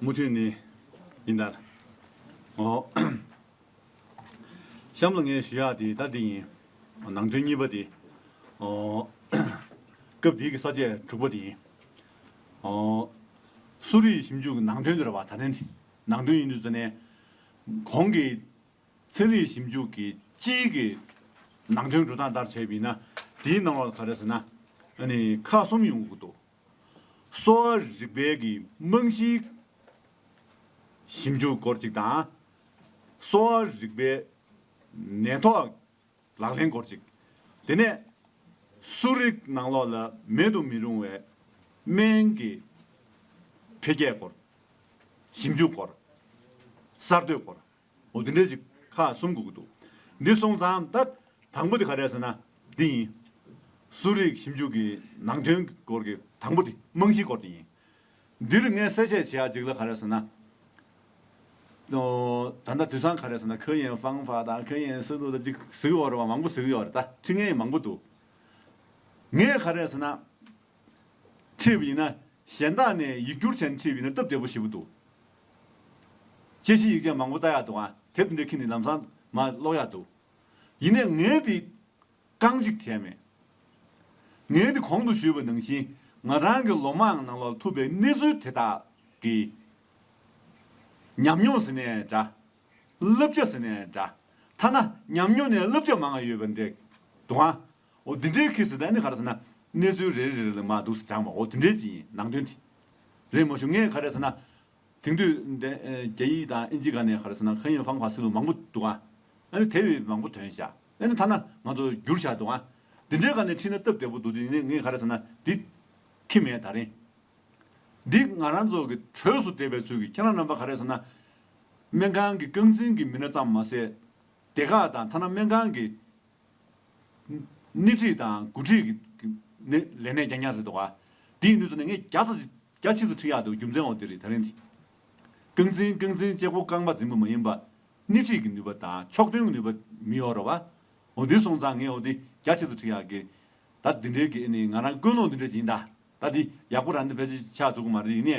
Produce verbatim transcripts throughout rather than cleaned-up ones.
མུ་མཐུད་ནས་ཡིན་ད། ཨོ། གཤམ་ལ་ངས་ཞུ་ཡག་དེ་ད་འདི་ཡིན། ནང་དོན་གཉིས་པ་དེ། ཨོ། སྐབས་འདིའི་གི་ས་བཅད་དྲུག་པ་དེ་ཡིན། ཨོ། གསོ་རིག་ཞིབ་འཇུག་གི་ནང་དོན་དེ་རེད་བ། ད་ནས་འདི་ནང་དོན་ཡིན་དུས་ཙ་ནས། གོང་གི་ཚན་རིག་ཞིབ་འཇུག་གི་སྤྱིའི་གི་ནང་དོན་འགྲོ་སྟངས་ལྟར་བྱས་པ་ཡིན་ན། དེའི་ནང་ལ་ག་རེ་ཟེར་ན། ཨ་ནི་ཁག་གསུམ་ཡོང་གི་འདུག། གསོ་བ་རིག་པའི་གི་རྨང་གཞིའི་ཞིབ་འཇུག་སྐོར་གཅིག་དང་། གསོ་བ་རིག་པའི་ནད་ཐོག་ལག་ལེན་སྐོར་གཅིག། དེ་ནས་གསོ་རིག་ནང་ལོགས་ལ་མེད་དུ་མི་རུང་བའི་སྨན་གྱི་འཕེལ་རྒྱས་སྐོར། ཞིབ་འཇུག་སྐོར། གསར་གཏོད་སྐོར། འོ་དེ་འདྲའི་ཅིག་ཁག་གསུམ་དགོས་ཀྱི་འདུག། འདི་སོང་ཙང་ད་དང་པོ་དེ་ག་རེ་ཟེར་ན་འདི་ཡིན། གསོ་རིག་ཞིབ་འཇུག་གི་ནང་དོན་སྐོར་གྱི་དང་པོ་དེ་རྨང་གཞིའི་སྐོར་དེ་ཡིན། འདིར་ངས་གསལ་བཤད་བྱེད་ཡག་ཅིག་ལ་ག་རེ་ཟེར་ན། ཨོ། ད་ལྟ་དུས་སང་ག་རེ་ཟེར་ན་科研方法དང་科研思路དང་ཅིག་ཟེར་གྱི་ཡོད་རེད་བ། མང་པོ་ཟེར་གྱི་ཡོད་རེད། ད་ཁྲིད་མཁན་ཡང་མང་པོ་འདུག། ངས་ག་རེ་ཟེར་ན། ཁྲིད་པ་ཡིན་ན་གཞན་དག་ནས་ཡིག་སྒྱུར་བྱས་ནས་ཁྲིད་པ་ཡིན་ན་སྟབས་བདེ་པོ་ཞེ་པོ་འདུག། དཔྱད་གཞི་ཡིག་ཆ་མང་པོ་ལྟ་ཡག་འདུག་ཨ། དེབ་འདི་འདྲ་ཁྱེར་ནས་ལམ་སང་མར་ཀློག་ཡག་འདུག། ཡིན་ནའི་ངས་འདི་རྐང་གཅིག་བྱས་མེད། ངས་འདི་གོང་དུ་ཞུས་པ་ནང་བཞིན་ང་རང་གི་ལོ་མང་ནང་ལོགས་ཐུག་པའི་གནས་ཚུལ་དེ་དག་གི་ཉམས་མྱོང་ཟེར་ནའི་འདྲ། བསླབ་བྱ་ཟེར་ནའི་འདྲ། ཐ་ན་ཉམས་མྱོང་ནས་བསླབ་བྱ་མང་བ་ཡོད་པ་འདྲ་འདུག་ཨ། འོ་འདི་འདྲའི་ཁེ་སི་ད་ནི་ག་རེ་ཟེར་ན་གནས་ཚུལ་རེ་རེ་རེ་ལ་མར་འདུག་སེ་དྲངས་པ། འོ་དེ་འདྲའི་ཅིག་ཡིན། ནང་དོན་དེ་རེད་མ་གཞི། ངས་ག་རེ་ཟེར་ན། དེང་དུས་འདི་ཨེ་རྒྱ་ཡིག་དང་ཨིན་ཇི་སྒང་ནས་ག་རེ་ཟེར་ན་科研方法思路མང་པོ་འདུག་ཨ། ཨ་ནི་དེབ་ཡང་མང་པོ་ཐོན་བཞག། ཨ་ནི་ཐ་ན་ང་ཚོ་བསྒྱུར་བཞག་འདུག་ཨ། འདི་འདྲའི་སྒང་ནས་ཁྲིད་ན་སྟབས་བདེ་པོ་འདུག། དེ་ནས་ངས་ག་རེ་ཟེར་ན་འདི་ཁྱི་མེད་ད་རིང་། འདི་ང་རང་ཚོ་གི་གྲོས་སུ་བསྡད་པའི་ཚུལ་གྱིས་ཁྱེད་རང་རྣམ་པ་ག་རེ་ཟེར་ན། སྨན་ཁང་གི་རྐང་འཛིན་གྱི་མི་སྣ་ཙམ་མ་ཟད། སྡེ་ཁག་དང་ཐ་ན་སྨན་ཁང་གི་སྣེ་ཁྲིད་དང་འགོ་ཁྲིད་ཀྱི་ནི་ལས་གནས་རྐྱང་རྐྱང་རེད་འདུག་ག། དེ་ཡིན་དུས་ཙམ་ནས་ངས་བརྒྱ་ཆ་བརྒྱ་ཆིག་ཙམ་ཁྲིད་ཡག་འདུག། རྒྱུ་མཚན་འོ་དེ་རེད། ད་རིང་དེ་རྐང་འཛིན་རྐང་འཛིན་གཅིག་པོ་རྐང་པ་འཛིན་པ་མ་ཡིན་པ། སྣེ་ཁྲིད་ཀྱི་ནུས་པ་དང་ཕྱོགས་སྟོན་གྱི་ནུས་པ་མི་ཡོད་རེད་བ། འོ་འདི་སོང་ཙང་ངས་འོ་འདི་བརྒྱ་ཆིག་ཙམ་ཁྲིད་ཡག་གི། ད་འདི་འདྲའི་གི་ནི་ང་རང་ཀུན་སློང་འདི་འདྲ་ཞིག་ཡིན་ད། ད་འདི་ཡག་པོ་རང་འདི་ཕལ་ཆེར་ཆགས་ཐུབ་ཀྱི་མ་རེད། ཡིན་ནའི།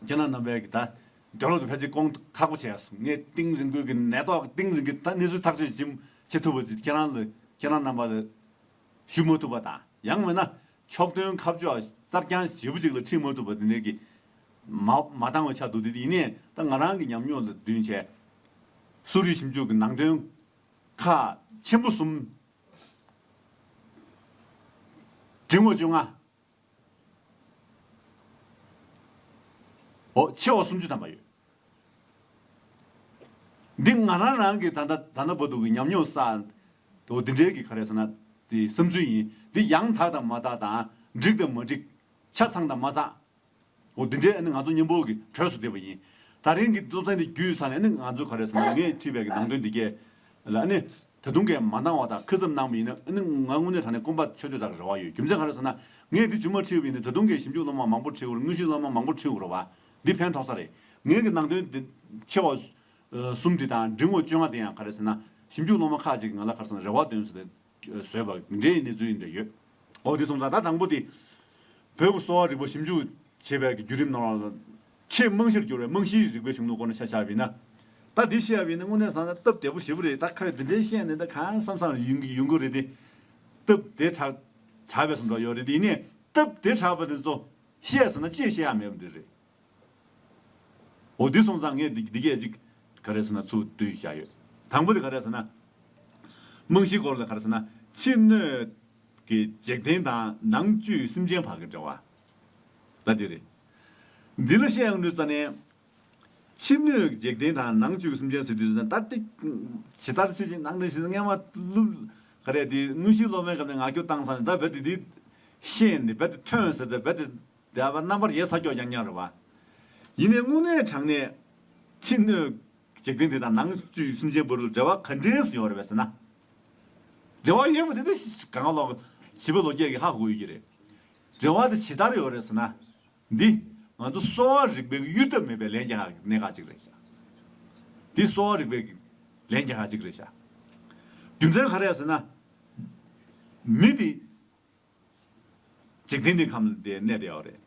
ཁྱེད་རང་རྣམ་པས་ཀྱི་ད་འདོད་བློ་དུ་ཕལ་ཆེར་སྐོང་ཁག་པོ་བྱས་སོང་། ངས་གཏིང་རིང་པོའི་གི་ནད་ཐོག་གཏིང་རིང་གི་ད་གནས་ཚུལ་ཐག་གཅོད་ཅིག་བྱེད་ཐུབ་པ་ཅིག་ཁྱེད་རང་ལ་ཁྱེད་རང་རྣམ་པ་ལ་ཞུ་མ་ཐུབ་པ་དང་། ཡང་མིན་ན་ཕྱོགས་སྟོན་ཁ་ཕྱོགས་གསར་རྐྱང་ཞེ་པོ་ཅིག་ལ་ཁྲིད་མ་ཐུབ་པ་དེ་འདྲའི་གི་མ་མ་འདང་བ་ཆགས་འདུག། དེ་ཡིན་ནའི་ད་ང་རང་གི་ཉམས་མྱོང་ལ་བསྟུན་བྱས། གསོ་རིག་ཞིབ་འཇུག་གི་ནང་དོན་ཁག་ཆེན་པོ་གསུམ། འབྲིང་བ་བཅོ་ལྔ། འོ་ཆེ་བ་སུམ་ཅུ་ཐམ་པ་ཡོད། འདི་ང་རང་རང་གི་ད་ལྟ་ད་ལྟ་བར་དུ་གི་ཉམས་མྱོང་བསགས། འོ་འདི་འདྲའི་གི་ག་རེ་ཟེར་ན་དེ་བསམ་ཚུལ་ཡིན། འདི་ཡང་དག་དང་མ་དག་དང་འགྲིག་དང་མ་འགྲིག། ཆ་ཚང་དང་མ་ཚང་། འོ་འདི་འདྲའི་ཨ་ནི་ང་ཚོ་མཉམ་པོ་གི་གྲོས་སུ་བསྡད་པ་ཡིན། ད་རིང་གི་སློབ་ཚན་འདི་བརྒྱུད་ཚར་ནས་ཨ་ནི་ང་ཚོ་ག་རེ་ཟེར་ན་ངས་ཁྲིད་པའི་གི་ནང་དོན་འདི་གས་ལ་ཨ་ནི། ད་དུང་གས་མ་འདང་བ་དང་ཁ་ཚབ་གནང་བ་ཡིན་ན་ཨ་ནི་ང་དངོས་གནས་དྲང་གནས་སྐོམ་པ་ཆོད་ཆོད་དག་རེ་བ་ཡོད། རྒྱུ་མཚན་ག་རེ་ཟེར་ན་ངས་འདི་རྗེས་མ་ཁྲིད་པ་ཡིན་ན་ད་དུང་གས་ཞིབ་འཇུག་སློབ་མ་མང་པོ་ཁྲིད་དགོས་རེད། དངོས་གཞི་སློབ་མ་མང་པོ་ཁྲིད་དགོས་རེད་བ། འདི་ཕན་ཐོགས་ས་རེད། ངས་གི་ནང་དོན་འདི་ཆེ་བ་གསུམ་འདི་དང་འབྲིང་བ་བཅོ་ལྔ་འདི་ཡང་ག་རེ་ཟེར་ན་ཞིབ་འཇུག་སློབ་མ་ཁག་ཅིག་གིས་ང་ལ་ག་རེ་ཟེར་ན་རེ་བ་བཏོན་ཟེར་ཏེ་བཟོས་པ་འདི་འདྲའི་གནས་ཚུལ་འདྲ་ཡོད། འོ་འདི་སོང་ཙང་ད་དང་པོ་འདི་བོད་ཀྱི་གསོ་བ་རིག་པ་ཞིབ་འཇུག་བྱེད་པའི་གི་བརྒྱུད་རིམ་ནང་ལ་ཆེས་རྨང་གཞིར་གྱུར་བའི་རྨང་གཞིའི་རིག་པའི་གཞུང་ལུགས་སྐོར་ནས་ཆ་བཞག་པ་ཡིན་ན། ད་འདི་བཤད་པ་ཡིན་ན་དངོས་གནས་བཟང་ན་སྟབས་བདེ་པོ་ཞེ་པོ་རེད། ད་ཁ་བའི་འདི་འདྲའི་བཤད་ནས་ད་གང་བསམ་བསམ་ཡོང་གི་ཡོང་གི་རེད་དེ། སྟབས་བདེ་དྲགས་དྲགས་པའི་བཟོ་འདྲ་ཡོད་རེད་དེ། ཡིན་ནའི་སྟབས་བདེ་དྲགས་པ་དེ་ཚོ་བཤད་ཟེར་ན་ཅི་བཤད་ཡག་མེད་པ་འདི་རེད། འོ་འདི་སོང་ཙང་ངས་འདི་འདི་གས་ཅིག་ག་རེ་ཟེར་ན་ཚུར་བསྡུས་བཞག་ཡོད། དང་པོ་དེ་ག་རེ་ཟེར་ན། རྨང་གཞིའི་སྐོར་ལ་ག་རེ་ཟེར་ན་ཕྱི་སྣོད་ཀྱི་འཇིག་རྟེན་དང་ནང་བཅུད་སེམས་ཅན་བར་གྱི་འབྲེལ་བ། ད་འདི་རེད། འདི་ལ་བཤད་ཡོང་དུས་ཙ་ནས། ཕྱི་སྣོད་ཀྱི་འཇིག་རྟེན་དང་ནང་བཅུད་ཀྱི་སེམས་ཅན་ཟེར་དུས་ཙ་ན་ད་ཏིག་ཇི་ལྟར་ཅི་ཞིག་ནང་དུ་ཞིག་སྔས་མ་སློབ་ག་རེ་དེ་དངོས་གཞིའི་སློབ་མའི་སྐབས་ནས་ངག་རྒྱུན་བཏང་ས་ནས་ད་རྦད་དེ་དེ་ཤེས་ནས་རྦད་དེ་ཐོན་ཟེར་ཏེ་རྦད་དེ་དེ་བ་རྣམ་པར་ཡལ་ཚར་ཀྱོག་ཡང་ཡང་རེད་བ། ཡིན་ནའི་དངོས་གནས་དྲང་གནས་ཕྱི་སྣོད་འཇིག་རྟེན་དེ་དང་ནང་བཅུད་སེམས་ཅན་བར་དུ་འབྲེལ་བ་ག་འདྲས་ཡོད་རེད་པས་ཟེར་ན། འབྲེལ་བ་ཡོད་པ་དེ་ད་གང་ག་ལོག་བྱིས་པ་ལོ་བརྒྱད་ཀྱིས་ཧ་གོ་ཡོད་ཀྱི་རེད། འབྲེལ་བ་དེ་ཇི་ལྟར་ཡོད་རེད་ཟེར་ན། འདི་ང་ཚོ་གསོ་བ་རིག་པའི་གཡོལ་ཐབས་མེད་པའི་ལན་རྒྱག་ཡག་གི་གནད་འགག་ཅིག་རེད་ཤག། འདི་གསོ་བ་རིག་པའི་ལན་རྒྱག་ཡག་ཅིག་རེད་ཤག། རྒྱུ་མཚན་ག་རེ་ཟེར་ན། མི་དེ་འཇིག་རྟེན་འདིའི་ཁམས་ལ་དེ་གནས་བསྡད་ཡོད་རེད།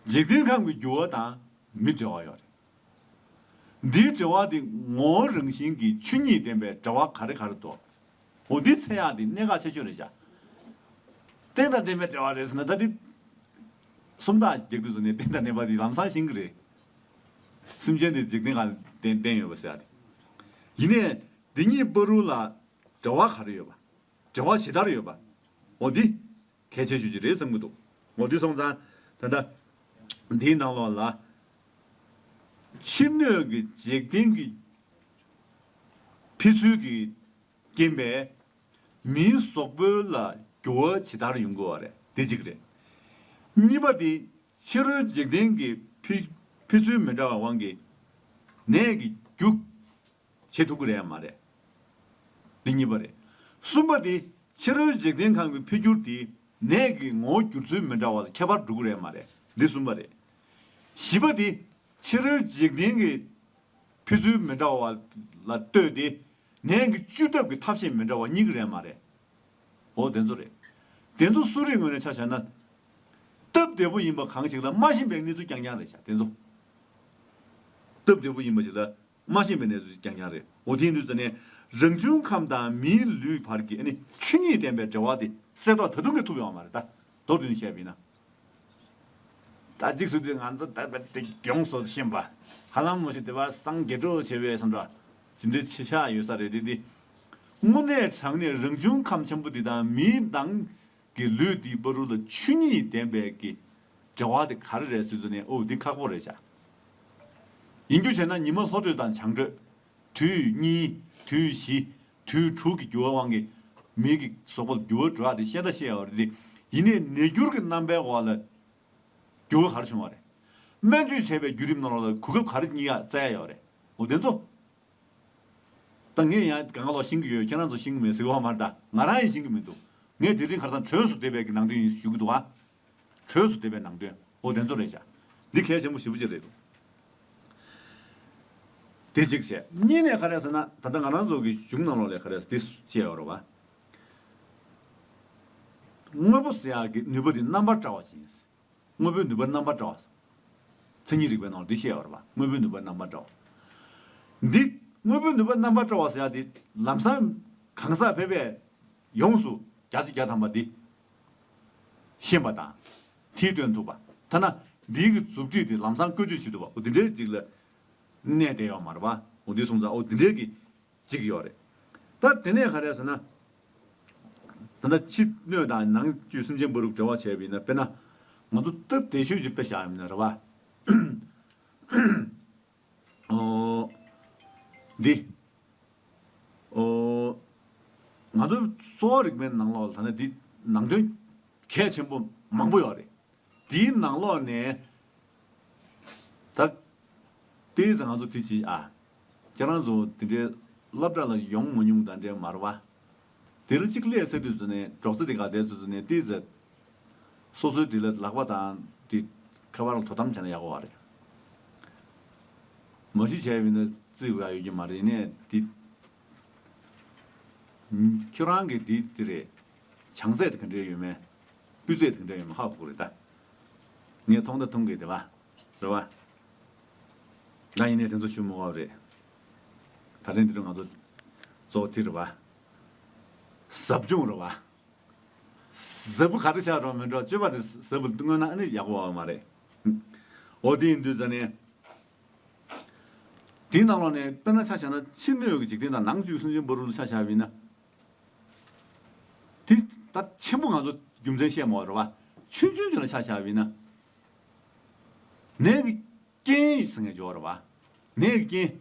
འཇིག་རྟེན་ཁམས་ཀྱི་འགྱུར་བ་དང་ མི་འབྲེལ་བ་ཡོད་རེད། འདིའི་འབྲེལ་བ་འདི་ངོ་བོ་རང་བཞིན་གྱི་ཆོས་ཉིད་ལྡན་པའི་འབྲེལ་བ་ག་རེ་ག་རེ་འདུག་འོ་འདི་འཚོལ་ཡག་འདི་གནད་འགག་ཆེ་ཤོས་རེད་བཞག་རྟེན་དང་བརྟེན་པའི་འབྲེལ་བ་རེད་ཟེར་ན་ད་འདི་སུམ་རྟགས་རྒྱག་དུས་ཙམ་ནས་རྟེན་དང་བརྟེན་པ་འདི་ལམ་སང་ཤེས་ཀྱི་རེད། སེམས་ཅན་དེ་འཇིག་རྟེན་གང་ལ་བརྟེན་བརྟེན་ཡོད་པ་ཟེར་ཡག་དེ། ཡིན་ནའི་འདི་གཉིས་བར་དུ་ལ་འབྲེལ་བ་ག་རེ་ཡོད་པ། འབྲེལ་བ་ཇི་ལྟར་ཡོད་པ། འོ་འདི་གལ་ཆེ་ཤོས་ཅིག་རེད་བསམ་གྱི་འདུག་འོ་འདི་སོང་ཙང་ད་ལྟ་འདིའི་ནང་ལོགས་ལ་ཕྱི་སྣོད་ཀྱི་འཇིག་རྟེན་གྱི་འཕེལ་ཚུལ་གྱི་རྐྱེན་པས་མིའི་གཟུགས་པོ་ལ་འགྱུར་བ་ཇི་ལྟར་ཡོང་གི་ཡོད་རེད། འདི་གཅིག་རེད། གཉིས་པ་དེ་ཕྱི་རོལ་འཇིག་རྟེན་གྱི་འཕེལ་འཕེལ་ཚུལ་མི་འདྲ་བའི་དབང་གིས་ནད་ཀྱི་རྒྱུ་བྱེད་ཐུབ་ཀྱི་རེད་མ་རེད། འདི་གཉིས་པ་རེད། གསུམ་པ་དེ་ཕྱི་རོལ་འཇིག་རྟེན་ཁམས་ཀྱི་འཕེལ་འགྱུར་དེ་ནད་ཀྱི་ངོ་བོ་འགྱུར་ཚུལ་མི་འདྲ་བ་ལ་ཁྱད་པར་འགྲོ་གི་རེད་མ་རེད། འདི་གསུམ་པ་རེད། བཞི་པ་དེ་ཕྱི་རོལ་འཇིག་རྟེན་གྱི་འཕེལ་ཚུལ་མི་འདྲ་བ་ལ་ལྟོས་ཏེ་ནད་ཀྱི་བཅོས་ཐབས་ཀྱི་ཐབས་ཤེས་མི་འདྲ་བ་གཉིས་ཀྱི་རེད་མ་རེད། འོ་དེ་ཚོ་རེད། དེ་ཚོ་གསོ་རིག་ངོས་ནས་ཆ་བཞག་ན། སྟབས་བདེ་པོ་ཡིན་པ་གང་ཞིག་ལ་མ་ཤེས་པའི་གནས་ཚུལ་རྐྱང་རྐྱང་རེད་ཤག་དེ་ཚོ། སྟབས་བདེ་པོ་ཡིན་པ་ཞིག་ལ་མ་ཤེས་པའི་གནས་ཚུལ་རྐྱང་རྐྱང་རེད། འོ་དེ་ཡིན་དུས་ཙ་ནས་རང་བྱུང་ཁམས་དང་མིའི་ལུས་བར་གྱི་ཨ་ནི་ཆོས་ཉིད་ལྡན་པའི་འབྲེལ་བ་དེ་གསལ་རྟོགས་ད་དུང་གི་ཐུབ་ཡོད་མ་རེད་ད། མདོར་བསྡུས་ནས་བཤད་པ་ཡིན་ན། ད་གཅིག་སུ་དུས་ང་ཚོ་ད་བད་དེ་གྱོང་སོགས་ཤེས་པ། ཧ་ལམ་མོ་ཞིག་དེ་བ་སངས་རྒྱས་འགྲོ་བྱེད་པའི་བསམ་འགྲོ། ཇི་འདྲའི་ཆེ་ཆག་ཡོད་ས་རེད་དེ་དེ། དངོས་གནས་དྲང་གནས་རང་བྱུང་ཁམས་ཆེན་པོ་འདི་དང་མིའི་ནང་གི་ལུས་འདི་བར་དུ་ལ་ཆོས་ཉིད་ལྡན་པའི་གི་འབྲེལ་བ་དེ་ག་རེ་རེད་ཟེར་ཙམ་ནས་ཨོ་འདི་ཁག་པོ་རེད་ཤག་ཡིན་རྒྱུ་བྱས་ན་ཉི་མ་ལྷོ་བགྲོད་དང་བྱང་བགྲོད། དུས་གཉིས། དུས་བཞི། དུས་དྲུག་གི་འགྱུར་བའི་དབང་གིས་མི་གི་གཟུགས་པོ་ལ་འགྱུར་བ་འགྲོ་ཡག་དེ་ཤེས་ད་ཤེས་ཡོད་རེད་དེ། ཡིན་ནའི་ནད་འགྱུར་གྱི་རྣམ་པའི་འོག་ལ་འགྱུར་བ་ག་རེ་བྱུང་བ་རེད། སྨན་བཅོས་བྱས་པའི་བརྒྱུད་རིམ་ནང་ལོགས་ལ་གོ་སྐབས་ག་རེ་རྙེད་ཡག་བཙལ་ཡག་ཡོད་རེད། འོ་དེ་ཚོ། ད་ངས་ཡང་སྒང་ག་ལོག་ཤེས་ཀྱི་ཡོད། ཁྱེད་རང་ཚོ་ཤེས་ཀྱི་མེད་ཟེར་གྱི་ཡོད་མ་རེད་ད། ང་རང་ཡང་ཤེས་ཀྱི་མི་འདུག་ངས་དེ་རིང་ཁ་སང་གྲོས་སུ་བསྡད་པའི་གི་ནང་དོན་ཡིན་ཞུ་གི་འདུག་ཨ། གྲོས་སུ་བསྡད་པའི་ནང་དོན་འོ་དེ་ཚོ་རེད་ཤག་འདི་གལ་ཆེན་པོ་ཞེ་པོ་ཅིག་རེད་འདུག་དེ་གཅིག་བྱས། གཉིས་ནས་ག་རེ་ཟེར་ན་ད་ལྟ་ང་རང་ཚོ་གི་གཞུང་ནང་ལོགས་ལ་ག་རེ་ཟེར་འདི་བཤད་ཡོད་རེད་བ། དངོས་པོ་ཟེར་ཡག་གི་ནུས་པ་འདི་རྣམ་པར་བཀྲ་བ་ཞིག་ཡིན། དངོས་པོའི་ནུས་པ་རྣམ་པར་བཀྲ་བ། མཚན་ཉིད་རིག་པའི་ནང་ལ་འདི་བཤད་ཡོད་རེད་བ། དངོས་པོའི་ནུས་པ་རྣམ་པར་བཀྲ་བ། འདི་དངོས་པོའི་ནུས་པ་རྣམ་པར་བཀྲ་བ་ཟེར་ཡག་འདི་ལམ་སང་གང་ཟག་ཕལ་པས་ཡོངས་སུ་བརྒྱ་ཆ་བརྒྱ་ཐམ་པ་འདི་ཤེས་པ་དང་། དེས་སྟོན་ཐུབ་པ། ཐ་ན་འདིའི་གི་མཛུབ་ཁྲིད་དེ་ལམ་སང་བཀོལ་སྤྱོད་བྱེད་ཐུབ་པ་འོ་འདི་འདྲའི་ཅིག་ལ་གནས་བསྡད་ཡོད་མ་རེད་བ། འོ་འདི་སོང་ཙང་འོ་འདི་འདྲའི་གི་ཅིག་ཡོད་རེད། ད་དེ་ནས་ག་རེ་ཟེར་ན། ད་ལྟ་ཕྱི་སྣོད་དང་ནང་བཅུད་སེམས་ཅན་བར་དུ་འབྲེལ་བ་བྱས་པ་ཡིན་ན་དཔེར་ན། ང་ཚོ་སྟབས་བདེ་ཤོས་ཅིག་དཔེ་བཞག་ཡིན་ན་རེད་བ། ཨོ། འདི། ཨོ། ང་ཚོ་གསོ་བ་རིག་པའི་ནང་ལོགས་ལ་ད་ནི་འདི་ནང་དོན་གལ་ཆེན་པོ་མང་པོ་ཡོད་རེད། འདིའི་ནང་ལོགས་ནས་ད་ལྟའི་ང་ཚོ་དེ་ཅི་ཨ། ཁྱེད་རང་ཚོ་དེ་འདྲའི་སློབ་གྲྭ་ལ་ཡོང་མ་མྱོང་དང་འདྲ་མ་རེད་བ། དེ་ལ་གཅིག་སླེབས་ཚར་དུས་ཙམ་ནས་འབྲོག་རྩེ་དེ་ག་བསྡད་ཚར་དུས་ཙམ་ནས་ཏིས་ཙེ། སོ་སོའི་དེ་ལ་ལག་པ་དང་དེ་ཁ་པར་ལ་དོ་དམ་བྱས་ན་ཡག་པོ་བ་རེད། མ་གཞི་བྱས་པ་ཡིན་ན་རྩིས་དགོས་ཡ་ཡོད་ཀྱི་མ་རེད་ནས་དེ། ཁྱོད་རང་གི་དེ་དེ་རེད། བྱང་ཚད་དེ་ག་འདྲས་ཡོད་མེད། སྤུས་ཚད་དེ་ག་འདྲས་ཡོད་མེད་ཧ་གོ་གི་རེད་ད། ངས་མཐོང་ད་མཐོང་གི་དེ་བ། རེད་བ། ད་ཡིན་ནའི་དེ་ཚོ་ཞུ་མི་དགོས་པ་རེད། ད་ཐེངས་འདི་འདྲ་ང་ཚོ་གཙོ་བོ་དེ་རེད་བ། ཟབ་སྦྱོང་རེད་བ། ཟབ་པོ་ག་རེ་ཆགས་རོགས་མི་འགྲོ་སྤྱོད་པ་དེ་ཟབ་པོ་མངོན་ན་ཨ་ནི་ཡག་པོ་བ་མ་རེད། འོ་དེ་ཡིན་དུས་ཙ་ནས། དེའི་ནང་ལོགས་ནས་དཔེར་ན་ཆ་བཞག་ན་ཕྱི་སྣོད་ཀྱི་འཇིག་རྟེན་དང་ནང་བཅུད་སེམས་ཅན་བར་དུ་ཆ་བཞག་པ་ཡིན་ན། དེ་ད་ཆེན་པོ་ང་ཚོ་རྒྱུ་མཚན་བཤད་མ་དགོས་རེད་བ། ཆུང་ཆུང་ཅིག་ལ་ཆ་བཞག་པ་ཡིན་ན། ནད་ཀྱི་རྐྱེན་ཟེར་མཁན་ཅིག་ཡོད་རེད་བ། ནད་ཀྱི་རྐྱེན།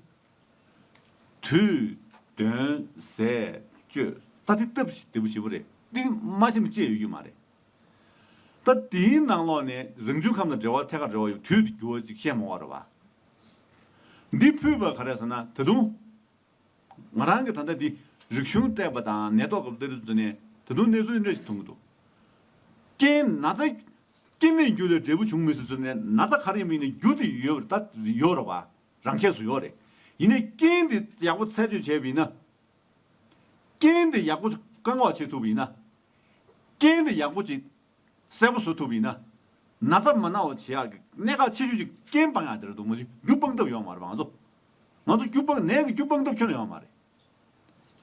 དུས། གདོན། ཟས། སྤྱོད། ད་དེ་སྟབས་བདེ་པོ་ཞེ་པོ་རེད། དེ་མ་ཤེས་ན་ཅི་ཡོད་རྒྱུ་མ་རེད། ད་དེའི་ནང་ལོགས་ནས་རང་བྱུང་ཁམས་དང་འབྲེལ་བ་ཐད་ཀར་འབྲེལ་བ་ཡོད་དུས་དེ་འགྱུར་བ་ཅིག་བཤད་མ་དགོས་རེད་བ། འདི་ཕུད་པ་ག་རེ་ཟེར་ན་ད་དུང་། ང་རང་གི་ད་ལྟ་འདི་རིག་གཞུང་བལྟས་པ་དང་ནད་ཐོག་སྐབས་ལྟ་དུས་ཙམ་ནས་ད་དུང་གནས་ཚུལ་འདྲ་ཞིག་མཐོང་གི་འདུག་རྐྱེན་ན་ཚ། རྐྱེན་མེད་རྒྱུ་ལས་འབྲས་བུ་བྱུང་མི་སྲིད་ཙམ་ནས་ན་ཚ་ག་རེ་ཡིན་པ་ཡིན་ན་རྒྱུ་དེ་ཡོད་རེད་ད་ཡོད་རེད་བ། རང་ཆས་སུ་ཡོད་རེད། ཡིན་ནའི་རྐྱེན་དེ་ཡག་པོ་ཚད་གཅོད་བྱས་པ་ཡིན་ན། རྐྱེན་དེ་ཡག་པོ་བཀག་འགོག་བྱེད་ཐུབ་པ་ཡིན་ན། རྐྱེན་དེ་ཡག་པོ་ཅིག་གསལ་པོ་བཟོ་ཐུབ་པ་ཡིན་ན། ན་ཚ་མ་ན་བ་བྱེད་ཡག་གི་གནད་འགག་ཆེ་ཤོས་ཅིག་རྐྱེན་སྤང་ཡག་དེ་རེད་འདུག་མ་གཞི་རྒྱུ་སྤང་ཐབས་ཡོད་མ་རེད་པ། ང་ཚོ་ང་ཚོ་རྒྱུ་སྤང་ནད་ཀྱི་རྒྱུ་སྤང་ཐབས་ཁྱོན་ནས་ཡོད་མ་རེད།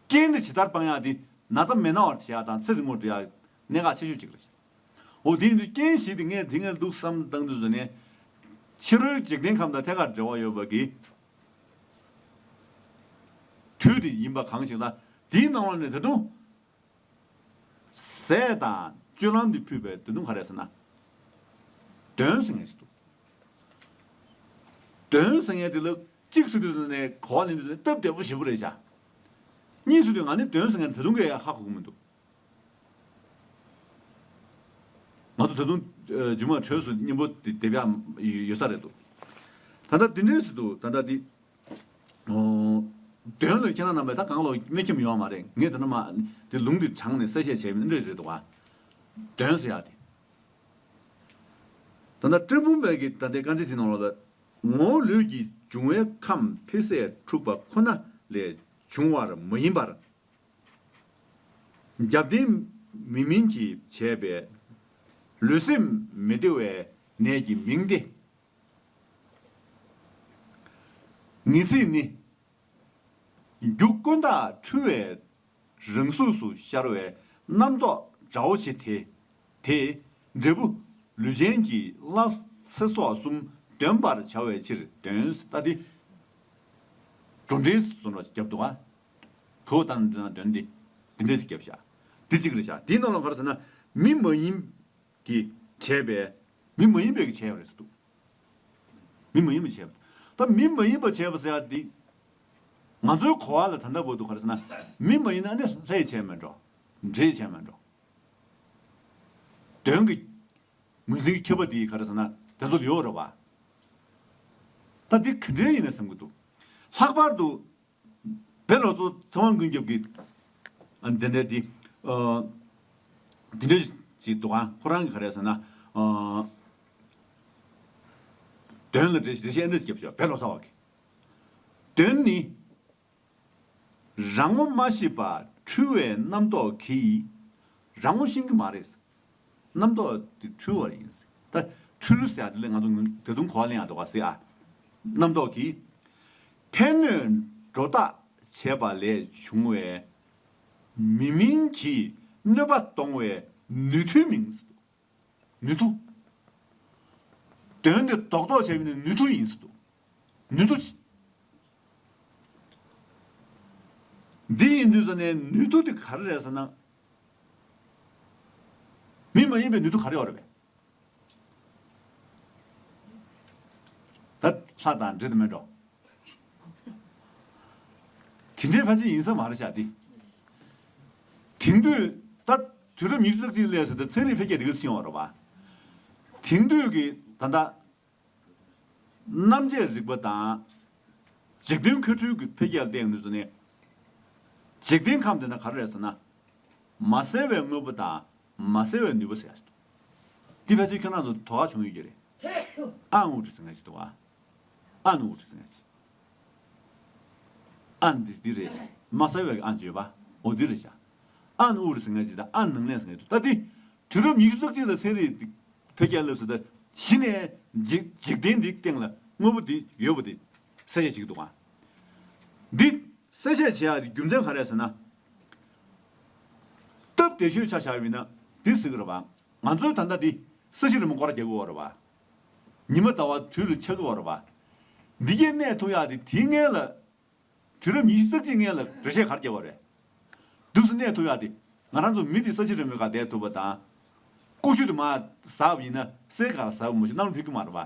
རྐྱེན་དེ་ཇི་ལྟར་སྤང་ཡག་དེ་ན་ཚ་མི་ན་བར་བྱེད་ཡག་དང་ཚེ་རིང་པོར་འགྲོ་ཡག་གནད་འགག་ཆེ་ཤོས་གཅིག་རེད། འོ་དེ་ཡིན་དུས་རྐྱེན་བཞི་དེ་ངས་དེ་ངས་འདུག་བསམ་བཏང་དུས་ཟོ་ནས་ཕྱི་རོལ་འཇིག་རྟེན་ཁམས་དང་ཐད་ཀར་འབྲེལ་བ་ཡོད་པ་གི་དུས་དེ་ཡིན་པ་གང་ཞིག་ལ་དེའི་ནང་ལོགས་ནས་ད་དུང་ཟས་དང་སྤྱོད་ལམ་དེ་ཕུད་པའི་ད་དུང་ག་རེ་ཟེར་ན་གདོན་ཟེར་མཁན་ཞིག་འདུག་གདོན་ཟེར་མཁན་དེ་ལ་གཅིག་ཟེར་དུས་ནས་གོ་བ་ལེན་དུས་ནས་སྟབས་བདེ་པོ་ཞེ་པོ་རེད་ཤག་གཉིས་ཟེར་དུས་ང་ནི་གདོན་ཟེར་མཁན་ད་དུང་གས་ཧ་གོ་གི་མི་འདུག་ང་ཚོ་ད་དུང་རྒྱུ་མ་འཕྲོས་སུ་སྙིང་པོ་དེ་སྡེབ་ཡག་ཡོད་ས་རེད་འདུག་ད་ལྟ་འདི་འདྲས་སུ་འདུག་ད་ལྟ་འདི་གདོན་ལ་ཁྱེད་རང་རྣམ་པས་ད་གང་ལོག་མེ་ཁྱིམ་ཡོད་མ་རེད། ངས་ད་ནི་མ་དེ་ལུང་དེ་དྲངས་ནས་གསལ་བཤད་བྱས་མིན་འདྲས་རེད་འདུག་ག་གདོན་ཟེར་ཡག་དེ། ད་ལྟ་སྤྲིན་ཕུང་བས་ཀྱི་ད་ལྟའི་དཀའ་འགྲེལ་དེ་ནང་ལོགས་ལ་ངོ་བོ་ལུས་ཀྱི་འབྱུང་བའི་ཁམས་འཕེལ་ཟད་འཁྲུགས་པ་ཁོ་ན་ལས་བྱུང་བར་མ་ཡིན་པར། རྒྱབ་རྟེན་མི་མིན་གྱིས་བྱས་པའི་ལུས་སེམས་མི་བདེ་བའི་ནད་ཀྱི་མིང་སྟེ། ངེས་ཚིག་ནི། རྒྱུ་ཀུན་བརྟགས་འཁྲུལ་བའི་རང་གཟུགས་སུ་ཤར་བའི་རྣམ་རྟོག་འདྲ་བོ་ཞིག་དེ། དེ་འབྲས་བུ་ལུས་ཅན་གྱི་སླ་ཚེ་སྲོག་གསུམ་འདོན་པར་བྱ་བའི་ཕྱིར་གདོན་ཟེར་ད་དེ། འགྲོ་འདྲེན་སུ་འགྲོ་རྒྱབ་འདུག་ག་གོ་བ་བཏང་ན་གདོན་འདི་འདི་འདྲས་ཞིག་བརྒྱབ་ཤག་འདི་གཅིག་རེད་ཤག་འདིའི་ནང་ལ་ག་རེ་ཟེར་ན་མི་མ་ཡིན་གྱིས་བྱས་པའི་མི་མ་ཡིན་པའི་གིས་བྱས་པ་རེད་ཟེར་འདུག་མི་མ་ཡིན་པ་བྱས་པ། ད་མི་མ་ཡིན་པ་བྱས་པ་ཟེར་ཡ་འདི་ང་ཚོའི་གོ་བ་ལ་ད་ལྟ་བར་དུ་ག་རེ་ཟེར་ན་མི་མ་ཡིན་ན་ནི་ལྷས་བྱས་མ་འགྲོ། འདྲེས་བྱས་མ་འགྲོ། གདོན་གྱི་ངོས་འཛིན་གྱི་ཁྱབ་པ་འདི་ག་རེ་ཟེར་ན་དེ་ཚོ་ཡོད་རེད་བ། ད་འདི་ག་འདྲའི་ཡིན་ན་བསམ་གྱི་འདུག་ལྷག་པར་དུ་བོད་ལོ་ཙཱ་ཚེ་དབང་ཀུན་ཁྱབ་ཀྱིས་ཨ་འདི་འདྲ་འདི་ཨ་འདི་འདྲ་ཞིག་འདུག་ཨ། ཁོ་རང་གིས་ག་རེ་ཟེར་ན་ཨ་གདོན་ལ་འགྲེལ་འགྲེལ་བཤད་འདི་ཞིག་བརྒྱབ་ཤག་བོད་ལོ་ཙཱ་བ་གིས། གདོན་ནི། རང་ངོ་མ་ཤེས་པ་འཁྲུལ་བའི་རྣམ་རྟོག་གིས། རང་ངོ་ཤེས་ཀྱི་མ་རེད། རྣམ་རྟོག་དེ་འཁྲུལ་བ་ཡིན། ད་འཁྲུལ་ཟེར་ཡ་དེ་ལས་ང་ཚོ་ད་དུང་གོ་བ་ལེན་ཡ་འདུག་ག་ཟེར་ཡ། རྣམ་རྟོག་གིས། ཕན་གནོད་སྒྲོ་བཏགས་བྱས་པ་ལས་བྱུང་བའི་མི་མིན་གྱིས་གནོད་པ་གཏོང་བའི་ནུས་མཐུའི་མིང་ཟེར་འདུག་ནུས་མཐུ། གདོན་དེ་རྡོག་རྡོག་བྱས་པ་ནི་ནུས་མཐུ་ཡིན་ཟེར་འདུག་ནུས་མཐུ་ཅི། འདི་ཡིན་དུས་ཙ་ནས་ནུས་མཐུ་དེ་ག་རེ་རེད་ཟེར་ན། མི་མ་ཡིན་པའི་ནུས་མཐུ་ག་རེ་ཡོད་རེད་པས། ད་ལྷ་དང་འདྲེ་དེ་མེད་འགྲོ། དེ་འདྲའི་ཕལ་ཆེར་ཡིན་ས་མ་རེད་ཤག་འདི། དེང་དུས་ད་དུས་རབས་ཉི་ཤུ་རྩ་གཅིག་སླེབས་ཟེར་ཏེ་ཚན་རིག་འཕེལ་རྒྱས་དེ་ག་ཚོད་ཕྱིན་པ་རེད་པ། དེང་དུས་ཀྱི་ད་ལྟ། གནམ་དཔྱད་རིག་པ་དང་། འཇིག་རྟེན་མཁའ་འགྲོའི་གི་འཕེལ་རྒྱས་ལ་བརྟེན་ནས་ནི། འཇིག་རྟེན་ཁམས་དེ་ན་ག་རེ་རེད་ཟེར་ན། མ་གསལ་བའི་དངོས་པོ་དང་མ་གསལ་བའི་ནུས་པ་ཟེར་ཡ་ཞིག་འདུག་འདི་ཕལ་ཆེར་ཁྱེད་རང་ཚོ་དོགས་པ་བྱུང་ཡོད་ཀྱི་རེད། ཨན་ཨུ་ཏྲི་ཟེར་མཁན་ཞིག་འདུག་ག་ཨན་ཨུ་ཏྲི་ཟེར་མཁན་ཞིག་ཨན་འདི་འདི་རེད། མ་གསལ་བའི་ཨན་བརྗོད་པ། འོ་འདི་རེད་ཤག་ཨན་ཨུ་ཏྲི་ཟེར་མཁན་ཞིག་དང་ཨན་ནང་ལན་ཟེར་མཁན་ཞིག་ད་འདི། དུས་རབས་ཉི་ཤུ་རྩ་གཅིག་ལ་ཚན་རིག་འཕེལ་རྒྱས་སླེབས་ཟེར་ད་གཞི་ནས་འཇིག་འཇིག་རྟེན་འདིའི་སྟེང་ལ་དངོས་པོ་འདི་ཡོད་པ་འདི་གསལ་བཤད་བྱེད་ཀྱི་འདུག་ག་འདི་གསལ་བཤད་བྱེད་ཡག་རྒྱུ་མཚན་ག་རེ་ཟེར་ན། སྟབས་བདེ་ཤོས་ཆ་བཞག་པ་ཡིན་ན་འདི་ཟེར་གྱི་རེད་པ། ང་ཚོའི་ད་ལྟ་འདི་ས་གཞི་རིལ་མོ་སྐོར་ར་རྒྱག་གི་ཡོད་རེད་པ། ཉི་མ་ཟླ་བ་དུས་ལ་ཆགས་ཀྱི་ཡོད་རེད་པ། འདི་གའི་གནས་ཐུབ་ཡག་དེ་དེའི་སྔོན་ལ། དུས་རབས་ཉི་ཤུ་རྩ་གཅིག་སྔོན་ལ་འགྲེལ་བཤད་ག་རེ་བརྒྱབ་པ་རེད། འདུག་སེ་གནས་ཐུབ་ཡག་དེ། ང་རང་ཚོ་མི་དེ་ས་གཞི་རིལ་མོའི་སྒང་བསྡད་ཐུབ་པ་དང་། ཀུ་ཤུ་དེ་མར་ཟགས་པ་ཡིན་ན་སའི་སྒང་ཟགས་པ་མ་གཏོགས་གནམ་ལ་འཕུར་གྱི་མ་རེད་པ།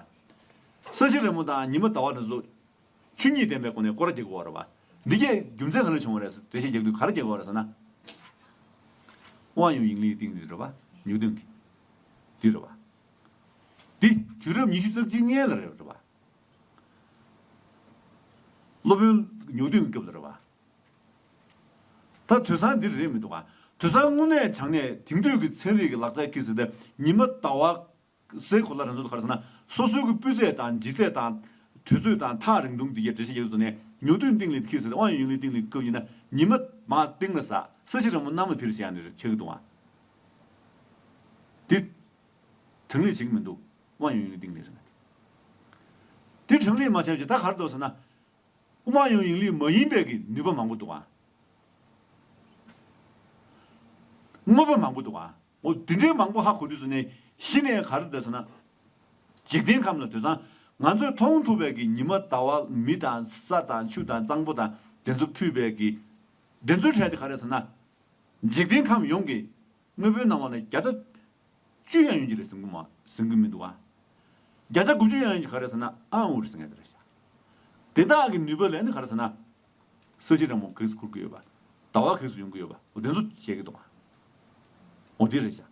ས་གཞི་རིལ་མོ་དང་ཉི་མ་ཟླ་བ་དེ་ཚོ་ཆོས་ཉིད་ལྡན་པའི་སྒོ་ནས་སྐོར་ར་རྒྱག་གི་ཡོད་རེད་པ། འདི་གའི་རྒྱུ་མཚན་ག་ལ་བྱུང་བ་རེད། འགྲེལ་བཤད་རྒྱག་དུས་ག་རེ་རྒྱག་གི་ཡོད་རེད་ཟེར་ན། དབང་ཡོད་ཡིན་ལུགས་སྟེང་འདི་རེད་པ། ཉུང་དོན་གྱི། འདི་རེད་པ། འདི་དུས་རབས་ཉི་ཤུ་རྩ་གཅིག་སྔོན་ལ་རེད་པ། སློབ་དཔོན་ཉོག་གཏུན་སྐབས་ལ་རེད་པ། ད་དུས་སང་འདི་རེད་མི་འདུག་ག་དུས་སང་དངོས་གནས་དྲང་གནས་དེང་དུས་ཀྱི་ཚན་རིག་གི་ལག་ཆ་ཁྱེར་ཟེར་ཏེ་ཉི་མ་ཟླ་བ་སའི་གོ་ལ་རང་ཚོ་ག་རེ་ཟེར་ན་སོ་སོའི་གི་སྤུས་ཚད་དང་ལྗིད་ཚད་དང་དུས་ཚོད་དང་ཐག་རིང་ཐུང་འདི་གའི་འགྲེལ་བཤད་རྒྱག་དུས་ནས་ཉོག་གཏུན་སྟེང་ལ་ཁྱེར་ཟེར་ཏེ་དབང་ཡོད་ཡིན་ལུགས་སྟེང་ལ་སྐབས་ཡིན་ན་ཉི་མ་མར་སྟེང་ལ་ཟགས། ས་གཞི་རིལ་མོ་གནམ་ལ་འཕུར་ཟེར་ཡ་འདི་རེད་ཆགས་ཀྱི་འདུག་ག་འདི་དྲང་གནས་བྱེད་ཀྱི་མི་འདུག་དབང་ཡོད་ཡིན་ལུགས་གཏིང་ལས་ཟེར་ན། དེ་གྲངས་ལས་མ་ཆགས་ཀྱི་ད་ག་རེ་འདུག་ཟེར་ན། དབང་ཡོད་ཡིན་ལུགས་མ་ཡིན་པའི་གི་ནུས་པ་མང་པོ་འདུག་ཨ། དངོས་པོ་མང་པོ་འདུག་ཨ། འོ་དེ་འདྲའི་མང་པོ་ཧ་གོ་དུས་སུ་ནས་གཞི་ནས་ག་རེ་འདུག་ཟེར་ན། འཇིག་རྟེན་ཁམས་ལ་དེང་སང་ང་ཚོས་མཐོང་ཐུབ་པའི་གི་ཉི་མ་ཟླ་བ་མི་དང་ས་དང་ཆུ་དང་གཙང་པོ་དང་དེ་ཚོ་ཕུད་པའི་གི་དེ་ཚོའི་གྲས་དེ་ག་རེ་ཟེར་ན། འཇིག་རྟེན་ཁམས་ཡོངས་ཀྱི་དངོས་པོའི་སྣང་བ་ནས་བརྒྱ་ཆ་བཅུ་ཡང་ཡོང་གི་རེད་ཟེར་གི་མ་ཟེར་གི་མི་འདུག་ཨ། བརྒྱ་ཆ་དགུ་བཅུ་ཡང་ཡོང་གི་ག་རེ་ཟེར་ན་ཨང་འུ་རེད་ཟེར་མཁན་དེ་རེད་ཤག་དེ་དག་གི་ནུས་པ་ལས་ནི་ག་རེ་ཟེར་ན། ས་གཞི་རང་མོ་གེགས་སུ་འཁུར་གི་ཡོད་པ། ཟླ་བ་གེགས་སུ་ཡོང་གི་ཡོད་པ། འོ་དེ་ཚོ་བཤད་ཀྱི་འདུག་ཨ། འོ་དེ་རེད་ཤག་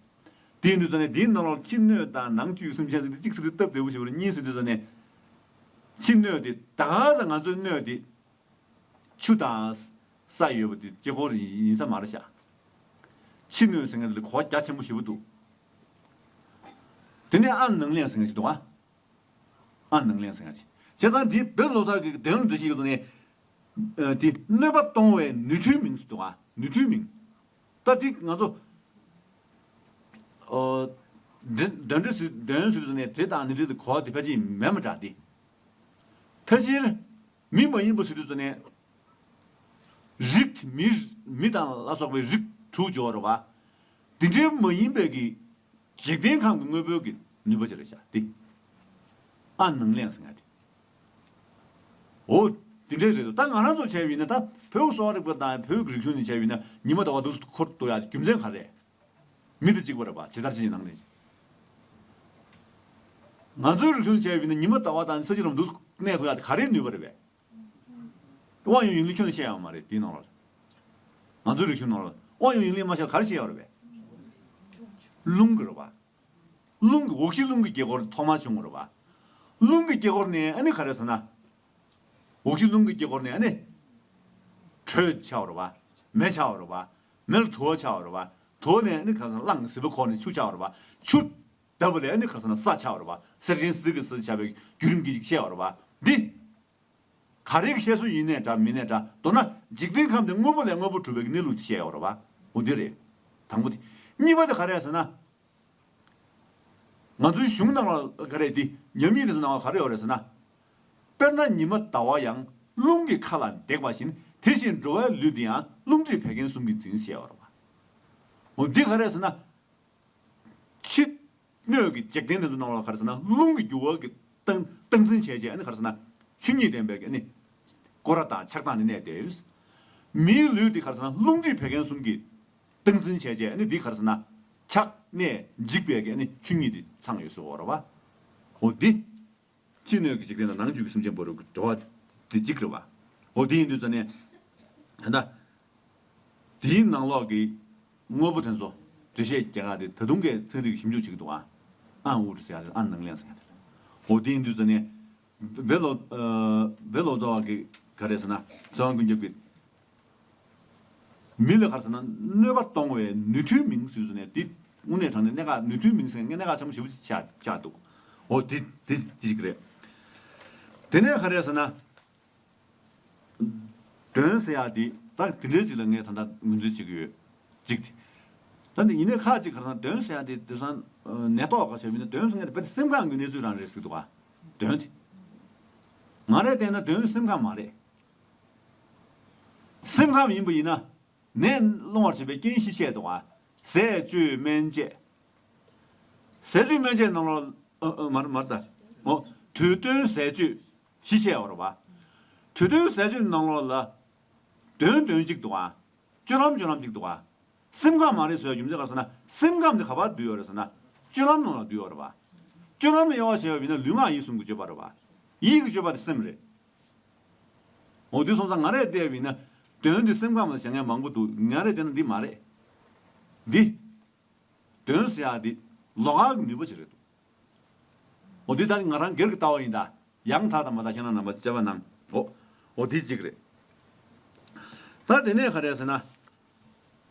དེ་ཡིན་དུས་ཙང་ནས་དེའི་ནང་ལོགས་ཕྱི་སྣོད་དང་ནང་བཅུད་སེམས་ཅན་ཟེར་ཏེ་གཅིག་ཟེར་དུས་སྟབས་བདེ་པོ་ཞིག་རེད། གཉིས་ཟེར་དུས་ཙང་ནས། ཕྱི་སྣོད་དེ་ད་ག་ས་ང་ཚོའི་སྣོད་དེ། ཆུ་དང་ས་ཡོད་པ་དེ་གཅིག་པོ་ཡིན་ས་མ་རེད་ཤག་ཕྱི་སྣོད་ཟེར་མཁན་དེ་ལ་གོ་བ་རྒྱ་ཆེན་པོ་ཞེ་པོ་འདུག་དེ་ནས་ཨ་ནང་ལེན་ཟེར་མཁན་ཞིག་འདུག་ཨ། ཨ་ནང་ལེན་ཟེར་མཁན་ཞིག་བྱས་ཙང་འདི་བོད་ལོ་ཙཱ་གི་དོན་ལ་འགྲེལ་བཤད་ཀྱི་ཐོག་ནས། ཨ་དེ་གནོད་པ་གཏོང་བའི་ནུས་མཐུའི་མིང་ཟེར་འདུག་ཨ། ནུས་མཐུའི་མིང་། ད་འདི་ང་ཚོ། ཨོ། འདྲེ་གདོན་འདྲེ་ཟེར་གདོན་ཟེར་དུས་ནས་འདྲེ་དང་ནི་འདྲེ་དེ་གོ་བ་དེ་ཕལ་ཆེར་མེད་མ་འདྲ་སྟེ། ཕལ་ཆེར། མི་མ་ཡིན་པ་ཟེར་དུས་ཙམ་ནས། རིགས་མི་མི་དང་ལ་སོགས་པའི་རིགས་དྲུག་འབྱོར་བ་རེད་བ། དེ་འདྲའི་མ་ཡིན་པའི་གི་འཇིག་རྟེན་ཁམས་ཀྱི་དངོས་པོའི་གི་ནུས་པ་ཅིག་རེད་ཤག་དེ། ཨ་ནང་ལེན་ཟེར་ང་དེ། འོ། དེ་འདྲའི་རེད་འདུག་ད་ང་རང་ཚོ་བྱས་པ་ཡིན་ན་ད་བོད་གསོ་བ་རིག་པ་དང་བོད་ཀྱི་རིག་གཞུང་ནས་བྱས་པ་ཡིན་ན་ཉི་མ་ཟླ་བ་འདུག་སེ་འཁོར་གཏོང་ཡ་རྒྱུ་མཚན་ག་རེ། མི་དང་གཅིག་པ་རེད་པ་ཇི་ལྟར་ཅི་ཡིན་ནང་ནས། ང་ཚོའི་རིག་གཞུང་བྱས་པ་ཡིན་ན་ཉི་མ་ཟླ་བ་དང་ས་གཞི་རང་འདུག་གནས་ཐུབ་ཡ་དེ་ག་རེའི་ནུས་པ་རེད་པས། དབང་ཡོད་ཡིན་ལུགས་ཁྱོན་ནས་བཤད་ཡོད་མ་རེད་དེའི་ནང་ལ། ང་ཚོའི་རིག་གཞུང་ནང་ལ་དབང་ཡོད་ཡིན་ལུགས་མ་བཤད་ག་རེ་བཤད་ཡོད་རེད་པས། རླུང་གི་རེད་པ། རླུང་གི་འོག་གཞི་རླུང་གི་དཀྱིལ་འཁོར་ཐོག་མར་བྱུང་བ་རེད་པ། རླུང་གི་དཀྱིལ་འཁོར་ནས་ཨ་ནི་ག་རེ་ཟེར་ན། འོག་གཞི་རླུང་གི་དཀྱིལ་འཁོར་ནས་ཨ་ནི། དྲོད་ཆགས་པ་རེད་པ། མེ་ཆགས་པ་རེད་པ། མེ་ལ་དུ་བ་ཆགས་པ་རེད་པ། དུ་བ་ནས་ཨ་ནི་ག་རེ་ཟེར་ན་རླངས་ཟིལ་པ་ཁོག་ནས་ཆུ་ཆགས་པ་རེད་པ། ཆུ། ལྟ་བུ་ལས་ཨ་ནི་ག་རེ་ཟེར་ན་ས་ཆགས་པ་རེད་པ། གསེར་ཆེན་གསེར་གྱི་ས་ཆགས་པའི་བརྒྱུད་རིམ་གྱི་བཤད་པ་རེད་པ། འདི། ག་རེ་གི་བཤད་སྲོལ་ཡིན་ནའི་འདྲ་མིན་ནའི་འདྲ་མདོར་ན་འཇིག་རྟེན་ཁམས་འདི་དངོས་པོ་ལས་དངོས་པོ་གྲུབ་པའི་གནས་ལུགས་དེ་བཤད་ཡོད་རེད་པ། འོ་འདི་རེད། དང་པོ་དེ། གཉིས་པ་དེ་ག་རེ་ཟེར་ན། ང་ཚོའི་གཞུང་ནང་ལ་ག་རེ་འདི་ཉམས་ཉིད་དེ་ཚོ་ནང་ལ་ག་རེ་ཡོད་རེད་ཟེར་ན། དཔེར་ན་ཉི་མ་ཟླ་བ་ཡང་རླུང་གི་མཁའ་ལ་འདེགས་པ་བཞིན་དེ་བཞིན་འགྲོ་བའི་ལུས་འདི་ཡང་རླུང་མཁྲིས་བད་ཀན་གསུམ་གྱིས་འཛིན་ཞེས་པ་རེད་པ། འོ་འདི་ག་རེ་ཟེར་ན། ཕྱི་སྣོད་ཀྱི་འཇིག་རྟེན་དེ་ཚོ་ནང་ལ་ག་རེ་ཟེར་ན་རླུང་གི་རྒྱུ་བ་གི་སྟངས་སྟངས་འཛིན་བྱས་བྱས་ཨ་ནི་ག་རེ་ཟེར་ན་ཆོས་ཉིད་ལྡན་པའི་ཨ་ནི་སྐོར་ར་དང་ཆགས་སྡང་ནི་གནས་ཏེ། མིའི་ལུས་འདི་ག་རེ་ཟེར་ན་རླུང་མཁྲིས་བད་ཀན་གསུམ་གྱིས་སྟངས་འཛིན་བྱས་བྱས་ཨ་ནི་འདི་ག་རེ་ཟེར་ན་ཆགས་གནས་འཇིག་པའི་གི་ཨ་ནི་ཆོས་ཉིད་འདི་ཚང་ཡོད་ཟེར་བ་རེད་བ། འོ་འདི། ཕྱི་སྣོད་ཀྱི་འཇིག་རྟེན་དང་ནང་བཅུད་ཀྱི་སེམས་ཅན་པོ་རུ་གི་འབྲེལ་བ་དེ་གཅིག་རེད་བ། འོ་དེ་ཡིན་དུས་ཙ་ནས། ད་ལྟ། དེའི་ནང་ལོགས་ཀྱི་དངོས་པོ་དེ་ཚོ་འགྲེལ་བཤད་རྒྱག་ག་དེ་ད་དུང་གི་ཚན་རིག་ཞིབ་འཇུག་བྱེད་ཀྱི་འདུག་ཨ། ཨ་འུ་རེ་ཟེར་ཡ་དེ་ཨ་ནང་ལེན་ཟེར་ཡ་དེ། འོ་དེ་ཡིན་དུས་ཙ་ནས། བེ་ལོ། བེ་ལོ་ཙོ་བ་གི་ག་རེ་ཟེར་ན་ཚེ་དབང་ཀུན་ཁྱབ་ཀྱི། མི་ལ་ག་རེ་ཟེར་ན་གནོད་པ་གཏོང་བའི་ནུས་མཐུའི་མིང་ཟེར་ཟེར་ནས་འདི་དངོས་གནས་དྲང་གནས་གནད་འགག་ནུས་མཐུའི་མིང་ཟེར་ནས་གནད་འགག་ཆེན་པོ་ཞེ་པོ་ཅིག་ཆགས་ཆགས་འདུག་འོ་འདི་འདི་འདི་ཅིག་རེད། དེ་ནས་ག་རེ་ཟེར་ན། གདོན་ཟེར་ཡག་འདི་ད་འདི་འདྲའི་ཅིག་ལ་ངས་ད་ལྟ་ངོས་འཛིན་བྱེད་ཀྱི་ཡོད། གཅིག་དེ། ད་འདི་ཡིན་ནའི་ཁ་ཅིག་ག་རེ་ཟེར་ན་གདོན་ཟེར་ཡག་འདི་དེང་སང་ནད་ཐོག་ག་ཟེར་བ་ཡིན་ན་གདོན་ཟེར་མཁན་དེ་བེད་སེམས་ཁམས་ཀྱི་གནས་ཚུལ་རང་རེད་ཟེར་གྱི་འདུག་ག་གདོན་དེ། ང་རས་བལྟས་ན་གདོན་ནི་སེམས་ཁམས་མ་རེད། སེམས་ཁམས་ཡིན་པ་ཡིན་ན། ནད་སློང་བར་བྱེད་པའི་རྐྱེན་བཞི་བཤད་འདུག་ག་ཟས་བཅུད་སྨན་དཔྱད། ཟས་བཅུད་སྨན་དཔྱད་ནང་ལོགས་ཨ་ཨ་མར་མར་ད། འོ། དུས་གདོན་ཟས་བཅུད་བཞི་བཤད་པ་རེད་བ། དུས་གདོན་ཟས་བཅུད་ནང་ལོགས་ལ། གདོན་གདོན་གཅིག་འདུག་ག་སྤྱོད་ལམ་སྤྱོད་ལམ་གཅིག་འདུག་ག་སེམས་ཁམས་མ་རེད་ཟེར་བའི་རྒྱུ་མཚན་ག་རེ་ཟེར་ན་སེམས་ཁམས་དེ་ག་པར་འདུས་ཡོད་རེད་ཟེར་ན། སྤྱོད་ལམ་ནང་ལ་འདུས་ཡོད་རེད་བ། སྤྱོད་ལམ་ལ་དབྱེ་བ་བྱས་པ་ཡིན་ན་ལུས་ངག་ཡིད་གསུམ་གྱི་སྤྱོད་པ་རེད་བ། ཡིད་ཀྱི་སྤྱོད་པ་དེ་སེམས་རེད། འོ་དེ་སོང་ཙང་ང་རས་བལྟས་པ་ཡིན་ན། གདོན་འདི་སེམས་ཁམས་ལ་བྱེད་མཁན་མང་པོ་འདུག་ང་རས་བལྟས་ན་འདི་མ་རེད། འདི། གདོན་ཟེར་ཡག་འདི་ལོགས་ཀ་གི་ནུས་པ་ཅིག་རེད་འདུག་འོ་འདི་ད་ང་རང་སྒེར་གྱི་ལྟ་བ་ཡིན་ད། ཡང་དག་དང་མ་དག་ཁྱེད་རང་རྣམ་པ་དཔྱད་པ་གནང་། འོ། འོ་འདི་གཅིག་རེད། ད་དེ་ནས་ག་རེ་ཟེར་ན།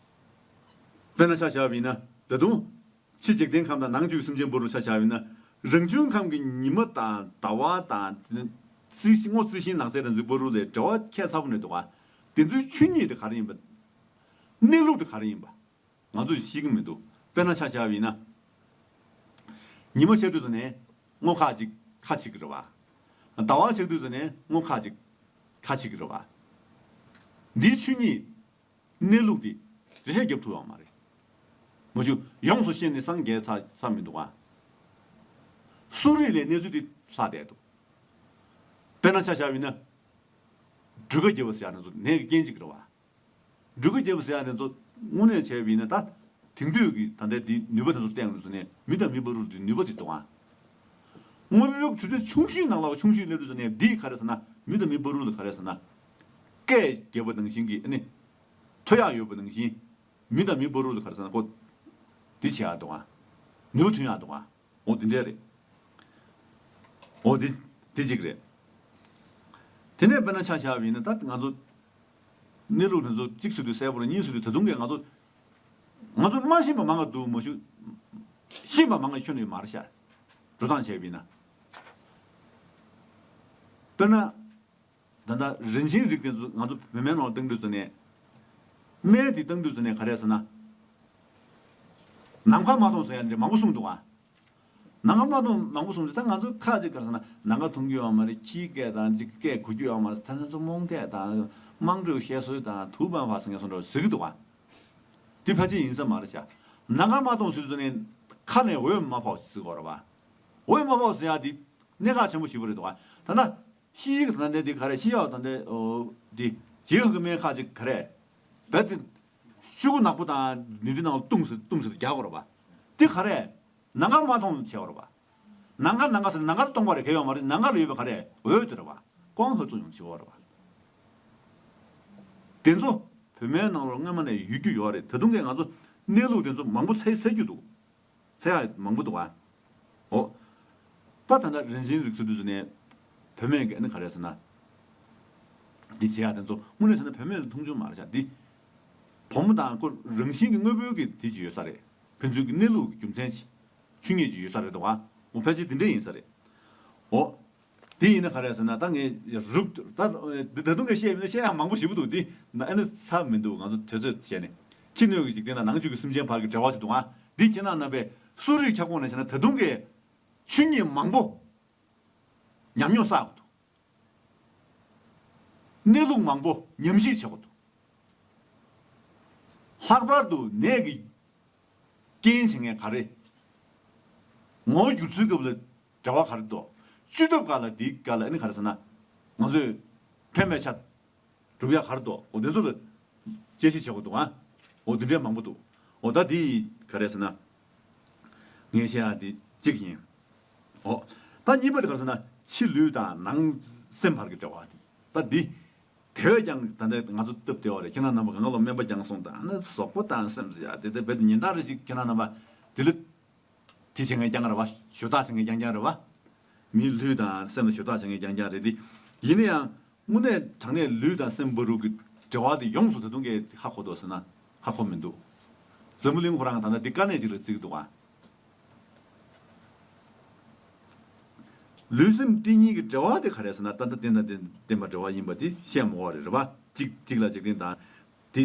དཔེར་ན་ཆ་བཞག་པ་ཡིན་ན་ད་དུང་། ཕྱི་འཇིག་རྟེན་ཁམས་དང་ནང་བཅུད་སེམས་ཅན་པོ་རུ་ཆ་བཞག་པ་ཡིན་ན། རང་བྱུང་ཁམས་ཀྱི་ཉི་མ་དང་ཟླ་བ་དང་། རྩི་ཤིང་སྔོ་རྩི་ཤིང་ནགས་ཚལ་དང་འཛུགས་པོ་རུ་ལས་འབྲེལ་བ་ཁྱད་མཚར་པོ་ནས་འདུག་ག་དེ་ཚོའི་ཆོས་ཉིད་དེ་ག་རེ་ཡིན་པ། གནས་ལུགས་དེ་ག་རེ་ཡིན་པ། ང་ཚོས་ཤེས་ཀྱི་མི་འདུག་དཔེར་ན་ཆ་བཞག་པ་ཡིན་ན། ཉི་མ་ཤར་དུས་ཙམ་ནས། སྔོ་ཁ་ཅིག་ཁ་ཅིག་རེད་བ། ཟླ་བ་ཆགས་དུས་ཙ་ནས་སྔོ་ཁ་ཅིག་ཁ་ཅིག་རེད་བ། འདིའི་ཆོས་ཉིད་གནས་ལུགས་འདི་འགྲེལ་བཤད་རྒྱབ་ཐུབ་ཡོད་མ་རེད། མ་གཞི་ཡོངས་སུ་ཤེས་ནས་སངས་རྒྱས་ཚར་ཚར་མི་འདུག་བ། གསོ་རིག་ལས་གནས་ཚུལ་འདི་ལྷག་བསྡད་འདུག་དཔེར་ན་ཆ་བཞག་པ་ཡིན་ན། འབྲུ་ཁ་རྒྱབ་པ་ཟེར་ཡ་དེ་ཚོ་ནད་ཀྱི་རྐྱེན་གཅིག་རེད་བ། འབྲུ་ཁ་རྒྱབ་པ་ཟེར་ཡ་དེ་ཚོ་དངོས་གནས་བྱས་པ་ཡིན་ན་ད་དེང་དུས་ཀྱི་ད་ལྟའི་འདི་ནུས་པ་དེ་ཚོ་བསྟན་ནས་སོ་ནས་མི་དང་མི་བར་དུ་ནུས་པ་དེ་འདུག་ཨ། དངོས་པོའི་གྲུབ་ཆ་ཆུང་ཤོས་ནང་ལ་ཆུང་ཤོས་སླེབས་དུས་ཙ་ནས་འདི་ག་རེ་ཟེར་ན་མི་དང་མི་བར་དུ་ག་རེ་ཟེར་ན། སྐད་རྒྱབ་པ་ནང་བཞིན་གྱི་ཨ་ནི། ཐོ་ཡག་ཡོད་པ་ནང་བཞིན། མི་དང་མི་བར་དུ་ག་རེ་ཟེར་ན་ཁོ། འདི་བྱེད་ཡག་འདུག་ཨ། ནུས་པ་ཐོན་ཡག་འདུག་ཨ། འོ་འདི་འདྲས་རེད། འོ་འདི་འདི་གཅིག་རེད། དེ་ནས་དཔེར་ན་ཆ་བཞག་པ་ཡིན་ན་ད་ང་ཚོ་གནས་ལུགས་དེ་ཚོ་གཅིག་ཟེར་དུས་གསལ་པོ་རེད། གཉིས་ཟེར་དུས་ད་དུང་གི་ང་ཚོ་ང་ཚོ་མ་ཤེས་པ་མང་ང་འདུག་མ་ཤེས། ཤེས་པ་མང་ང་ཁྱོན་ནས་མ་རེད་ཤག་འགྲོ་སྟངས་བྱས་པ་ཡིན་ན། དཔེར་ན། ད་ལྟ་རིན་ཆེན་རིགས་དེ་ཚོ་ང་ཚོ་བོད་སྨན་ནང་བཏང་དུས་ཙ་ནས། སྨན་དེ་བཏང་དུས་ཙ་ནས་ག་རེ་ཟེར་ན། ནམ་མཁའ་མ་མཐོང་ཟེར་ཡ་འདྲ་མང་པོ་གསུངས་འདུག་ཨ། ནམ་མཁའ་མ་མཐོང་མང་པོ་གསུངས་ཏེ་ད་ང་ཚོ་ཁ་ཅིག་ག་རེ་ཟེར་ན་ནམ་མཁའ་མཐོང་རྒྱུ་ཡོད་མ་རེད། ཁྱིའི་སྐད་དང་ཅིག་སྐད་གོ་རྒྱུ་ཡོད་མ་རེད། ད་ང་ཚོ་རྨོངས་དད་དང་དམངས་ཁྲོད་བཤད་སྲོལ་དང་དུག་པའི་བར་ཟེར་ངན་སོང་འདྲ་བོ་ཟེར་གྱི་འདུག་ཨ། དེ་ཕལ་ཆེར་ཡིན་ས་མ་རེད་ཤག་ནམ་མཁའ་མ་མཐོང་ཟེར་དུས་ནས་ཁ་ནས་འོད་མ་ཕོག་ཟེར་གྱི་ཡོད་རེད་པ། འོད་མ་ཕོག་ཟེར་ཡ་དེ་གནད་འགག་ཆེན་པོ་ཞེ་པོ་རེད་འདུག་ཨ། ད་ལྟ། ཤི་ཡིག་དང་ལྡན་དེ་ག་རེ་ཤི་ཡག་དང་ལྡན་འོ་དེ་རྗེས་ཧུ་གི་སྨན་ཁ་ཅིག་ག་རེ། རྦད་དེ་ཤུ་གུ་ནག་པོ་དང་ནི་དེ་ནང་བཏུང་ཟེར་བཏུང་ཟེར་རྒྱག་གོ་ར་བ། དེ་ག་རེ། ནམ་མཁའ་མ་མཐོང་བྱས་བ་ར་བ། ནམ་མཁའ་ནམ་མཁའ་ཟེར་ནམ་མཁའ་སྟོང་པ་རེད་ག་ཡོད་མ་རེད། ནམ་མཁའ་ལ་ཡོད་པ་ག་རེ་འོད་དེ་ར་བ། ཀོང་ཧ་ཙུ་ཡོང་བྱེད་བ་ར་བ། དེ་ཚོ་བོད་སྨན་ནང་ལ་སྔོན་མ་ནས་ཡོད་རྒྱུ་ཡོད་རེད། ད་དུང་གི་ང་ཚོ་གནས་ལུགས་དེ་ཚོ་མང་པོ་འཚོལ་འཚོལ་རྒྱུ་འདུག་འཚོལ་ཡག་མང་པོ་འདུག་ཨ། འོ། ད་ད་ལྟ་རིན་ཆེན་རིགས་སུ་འདུས་ནས་བུད་མེད་ཀྱི་ཨ་ནི་ག་རེ་ཟེར་ན། འདི་བྱེད་ཡག་དེ་ཚོ་དངོས་གནས་བྱས་ན་བུད་མེད་ལ་མཐོང་ཆུང་མ་རེད་ཤག་འདི་བུ་མོ་དང་ཁོ་རང་བཞིན་གྱི་དངོས་པོའི་གི་དེ་ཅིག་ཡོད་ས་རེད། ཕན་ཚུན་གྱི་གནས་ལུགས་ཀྱི་རྒྱུ་མཚན་ཅིག་ཆོས་ཉིད་ཅིག་ཡོད་ས་རེད་འདུག་ཨ། འོ་ཕལ་ཆེར་དེ་འདྲ་ཡིན་ས་རེད། འོ། དེ་ཡིན་ན་ག་རེ་ཟེར་ན་ད་ངས་རུབ་ད་ད་དུང་གི་བཤད་ཡིན་ན་བཤད་ཡག་མང་པོ་ཞེ་པོ་འདུག་འདི་ན་ཨ་ནི་ཚར་མི་འདུག་ང་ཚོ་དུས་ཚོད་བྱས་ནས་ཕྱི་སྣོད་ཀྱི་འཇིག་རྟེན་དང་ནང་བཅུད་ཀྱི་སེམས་ཅན་བར་གྱི་འབྲེལ་བ་ཞིག་འདུག་ཨ། འདི་ཁྱེད་རང་རྣམ་པས་གསོ་རིག་ཁྱབ་ཁོངས་ནས་བྱས་ན་ད་དུང་གི་ཆོས་ཉིད་མང་པོ་ཉམས་མྱོང་བསགས་དགོས་འདུག་གནས་ལུགས་མང་པོ་ཉམས་ཞིབ་བྱེད་དགོས་འདུག་ལྷག་པར་དུ་ནད་ཀྱི་རྐྱེན་བྱེད་མཁན་ག་རེ། ངོ་བོ་འགྱུར་ཚུལ་སྐབས་ལ་འབྲེལ་བ་ག་རེ་འདུག་བཅོས་ཐབས་སྒང་ལ་འདིའི་སྒང་ལ་ཨ་ནི་ག་རེ་ཟེར་ན། ང་ཚོས་ཕན་པའི་ཆ་སྒྲུབ་ཡག་ག་རེ་འདུག་འོ་འདི་ཚོ་ལ་དཔྱད་ཞིབ་བྱེད་དགོས་འདུག་ཨ། འོ་འདི་འདྲའི་མང་པོ་འདུག་འོ་ད་འདི་ག་རེ་ཟེར་ན། ངས་བཤད་ཡག་འདི་གཅིག་ཡིན། འོ། ད་གཉིས་པ་དེ་ག་རེ་ཟེར་ན་ཕྱི་ལུས་དང་ནང་སེམས་བར་གྱི་འབྲེལ་བ་དེ། ད་འདི། དེ་བས་ཀྱང་ད་ལྟ་ང་ཚོ་སྟབས་བདེ་བ་རེད། ཁྱེད་རང་རྣམ་པ་གང་ག་ལ་སྨན་པ་རྐྱང་སོང་དང་ནི་གཟུགས་པོ་དང་སེམས་ཟེར་ཡ་དེ་དེ་རྦད་དེ་ཉིན་ལྟར་རེ་ཞིག་ཁྱེད་རང་རྣམ་པ་དེ་ལ་དེ་བྱེད་མཁན་རྐྱང་རེད་བ། ཞུ་དག་བྱེད་མཁན་རྐྱང་རྐྱང་རེད་བ། མིའི་ལུས་དང་སེམས་ལ་ཞུ་དག་བྱེད་མཁན་རྐྱང་རྐྱང་རེད་དེ། ཡིན་ན་ཡང་དངོས་གནས་དྲང་གནས་ལུས་དང་སེམས་བར་དུ་གི་འབྲེལ་བ་དེ་ཡོངས་སུ་ད་དུང་གི་ཧ་གོ་འདུག་ཟེར་ན་ཧ་གོ་མི་འདུག་འཛམ་བུ་གླིང་ཁོ་རང་ད་ལྟ་འདི་དཀའ་གནད་ཅིག་ལ་བརྩི་གི་འདུག་ཨ། ལུས་སེམས་དེ་གཉིས་ཀྱི་འབྲེལ་བ་དེ་ག་རེ་ཟེར་ན་ད་ལྟ་རྟེན་དང་རྟེན་བརྟེན་པ་འབྲེལ་བ་ཡིན་པ་དེ་བཤད་མ་དགོས་རེད་རེད་བ། གཅིག་གཅིག་ལ་འཇིག་རྟེན་དང་། དེ།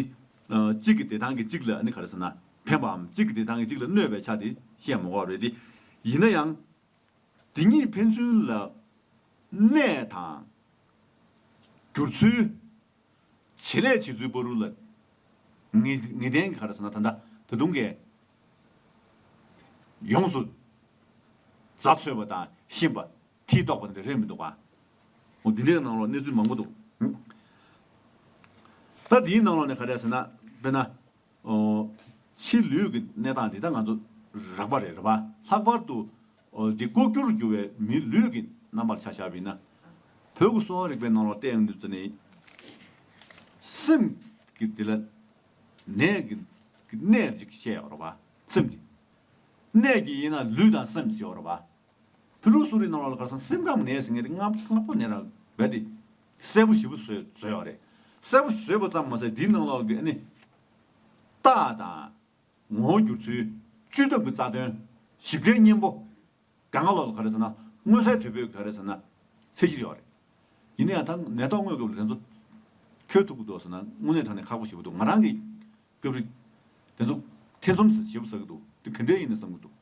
གཅིག་གི་བདེ་ཐང་གི་གཅིག་ལ་ནི་ག་རེ་ཟེར་ན་ཕན་པའམ་གཅིག་གི་བདེ་ཐང་གི་གཅིག་ལ་གནོད་པའི་ཆ་དེ་བཤད་མ་དགོས་རེད་དེ། ཡིན་ན་ཡང་། དེ་གཉིས་ཕན་ཚུན་ལ་གནས་དང་། འགྱུར་ཚུལ། བྱེད་ལས་བྱེད་ཚུལ་བར་དུ་ལ། ངེས་ངེས་གཏན་གྱི་ག་རེ་ཟེར་ན་ད་ལྟ་ད་དུང་གི་ཡོངས་སུ་རྫ་འཚོལ་བ་དང་ཤེས་པ་མཐིལ་རྟོགས་པ་འདི་རེད་མི་འདུག་ག་འོ་འདི་འདྲའི་ནང་ལོགས་གནས་ཚུལ་མང་པོ་འདུག་ད་འདིའི་ནང་ལོགས་ནས་ག་རེ་ཟེར་ན་དཔེར་ན། ཨོ། ཕྱི་ལུས་ཀྱི་གནས་སྟངས་འདི་ད་ང་ཚོ་རགས་པ་རེད་རེད་པ། ལྷག་པར་དུ། ཨོ། འདི་ལྐོག་གྱུར་གྱུར་བའི་མིའི་ལུས་ཀྱི་རྣམ་པར་ཆ་བཞག་པ་ཡིན་ན། བོད་ཀྱི་གསོ་བ་རིག་པའི་ནང་ལ་བལྟས་ཡོང་དུས་ཙ་ནས། སེམས་ཀྱི་འདི་ལ། ནད་ཀྱི་གནས་ཅིག་བཤད་ཡོད་རེད་པ། སེམས་ཀྱི། ནད་ཀྱི་ཡིན་ན་ལུས་དང་སེམས་ཞེས་ཡོད་རེད་པ། ཕུ་ལུ་སུ་རི་ནང་ལོགས་ལ་ག་རེ་ཟེར་ན་སེམས་ཁམས་ནད་ཟེར་མཁན་དེ་ལྔ་ལྔ་པོ་ནས་ར་རྦད་དེ་གསལ་པོ་ཞེ་པོ་བཟོས་བཟོས་ཡོད་རེད། གསལ་པོ་བཟོས་པ་ཙམ་མ་ཟད་འདིའི་ནང་ལོགས་ཀྱི་ཨ་ནི། རྟགས་དང་། ངོ་བོ་འགྱུར་ཚུལ། བཅོས་ཐབས་ཀྱི་རྩ་དོན། ཞིབ་ཕྲའི་གཉེན་པོ། གང་ག་ལོགས་ལ་ག་རེ་ཟེར་ན་མངོན་གསལ་དོད་པོས་ག་རེ་ཟེར་ན་ཚད་གཞི་ཡོད་རེད། ཡིན་ན་ཡང་ད་ནད་ཐོག་སྔོན་སྐབས་ལ་དེ་ཚོ་འཁྱོལ་ཐུབ་ཀྱི་འདུག་ཟེར་ན་དངོས་གནས་དྲང་གནས་ཁག་པོ་ཞེ་པོ་འདུག་ང་རང་གི་སྐབས་རེ་དེ་ཚོ་ཐེ་ཚོམ་ཞེ་པོ་ཟ་གི་འདུག་དེ་ག་འདྲས་ཡིན་ན་བསམ་གི་འདུག་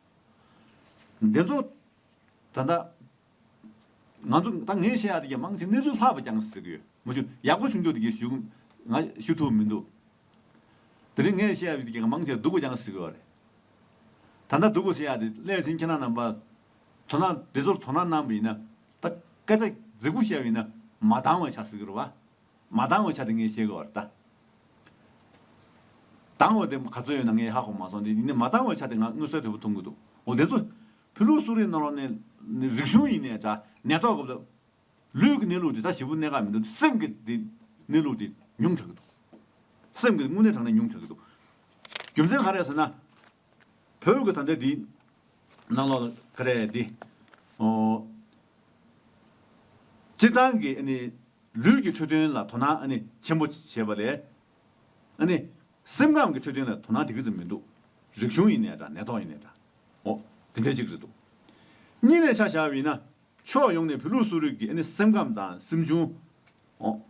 དེ་ཚོ་ ད་ལྟ་ང་ཚོ་ད་ངས་བཤད་ཡག་དེ་གའི་མང་ཆེ་གནས་ཚུལ་ལྷག་པ་རྐྱང་ཟེར་གི་ཡོད། མ་གཞི་ཡག་པོ་བྱུང་རྒྱུ་དེ་གའི་ཞུ་ང་ཞུ་ཐུབ་མི་འདུག་དེ་རིང་ངས་བཤད་ཡག་དེ་གའི་མང་ཆེ་སྡུག་པོ་རྐྱང་ཟེར་གི་ཡོད་རེད། ད་ལྟ་སྡུག་པོ་ཟེར་ཡག་དེ་སླད་ཕྱིན་ཁྱེད་རང་རྣམ་པ་དོ་སྣང་དེ་ཚོར་དོ་སྣང་གནང་བ་ཡིན་ན། ད་སྐད་ཆ་རྫིག་པོ་བཤད་པ་ཡིན་ན་མ་འདང་བ་ཆགས་ཟེར་གི་རེད་བ། མ་འདང་བའི་ཆ་དེ་ངས་བཤད་དགོས་པ་རེད་ད། འདང་བ་དེ་ག་ཚོད་ཡོད་ན་ངས་ཧ་གོ་མ་སོང་། དེ་ཡིན་ནའི་མ་འདང་བའི་ཆ་དེ་ང་མངོན་གསལ་དོད་པོ་མཐོང་གི་འདུག་འོ་དེ་ཚོ་བོད་ལུགས་གསོ་རིག་ནང་ལོགས་ནས་རིག་གཞུང་ཡིན་ནའི་འདྲ། ནད་ཐོག་སྐབས་ལ་ལུས་ཀྱི་གནས་ལུགས་དེ་ད་ཞེ་པོ་གནད་འགག་མི་འདུག་སེམས་ཀྱི་དེ་གནས་ལུགས་དེ་ཉུང་དྲགས་ཀྱི་འདུག་སེམས་ཀྱི་དངོས་གནས་དྲང་གནས་ཉུང་དྲགས་ཀྱི་འདུག་རྒྱུ་མཚན་ག་རེ་ཟེར་ན། བོད་ཀྱི་ད་ལྟ་འདི་ནང་ལོགས་ལ་ག་རེ་འདི། ཨོ། སྤྱིར་བཏང་གི་ཨ་ནི་ལུས་ཀྱི་འཕྲོད་བསྟེན་ལ་དོ་སྣང་ཨ་ནི་ཆེན་པོ་བྱས་པ་ལས། ཨ་ནི་སེམས་ཁམས་ཀྱི་འཕྲོད་བསྟེན་ལ་དོ་སྣང་དེ་ག་ཙམ་མི་འདུག་རིག་གཞུང་ཡིན་ནའི་འདྲ། ནད་ཐོག་ཡིན་ནའི་འདྲ། ཨོ། དེ་འདྲ་ཅིག་རེད་འདུག་གཉིས་ནས་ཆ་བཞག་པ་ཡིན་ན། ཕྱོགས་ཡོངས་ནས་བོད་ལུགས་གསོ་རིག་གི་ཨ་ནི་སེམས་ཁམས་དང་སེམས་བྱུང་། ཨོ།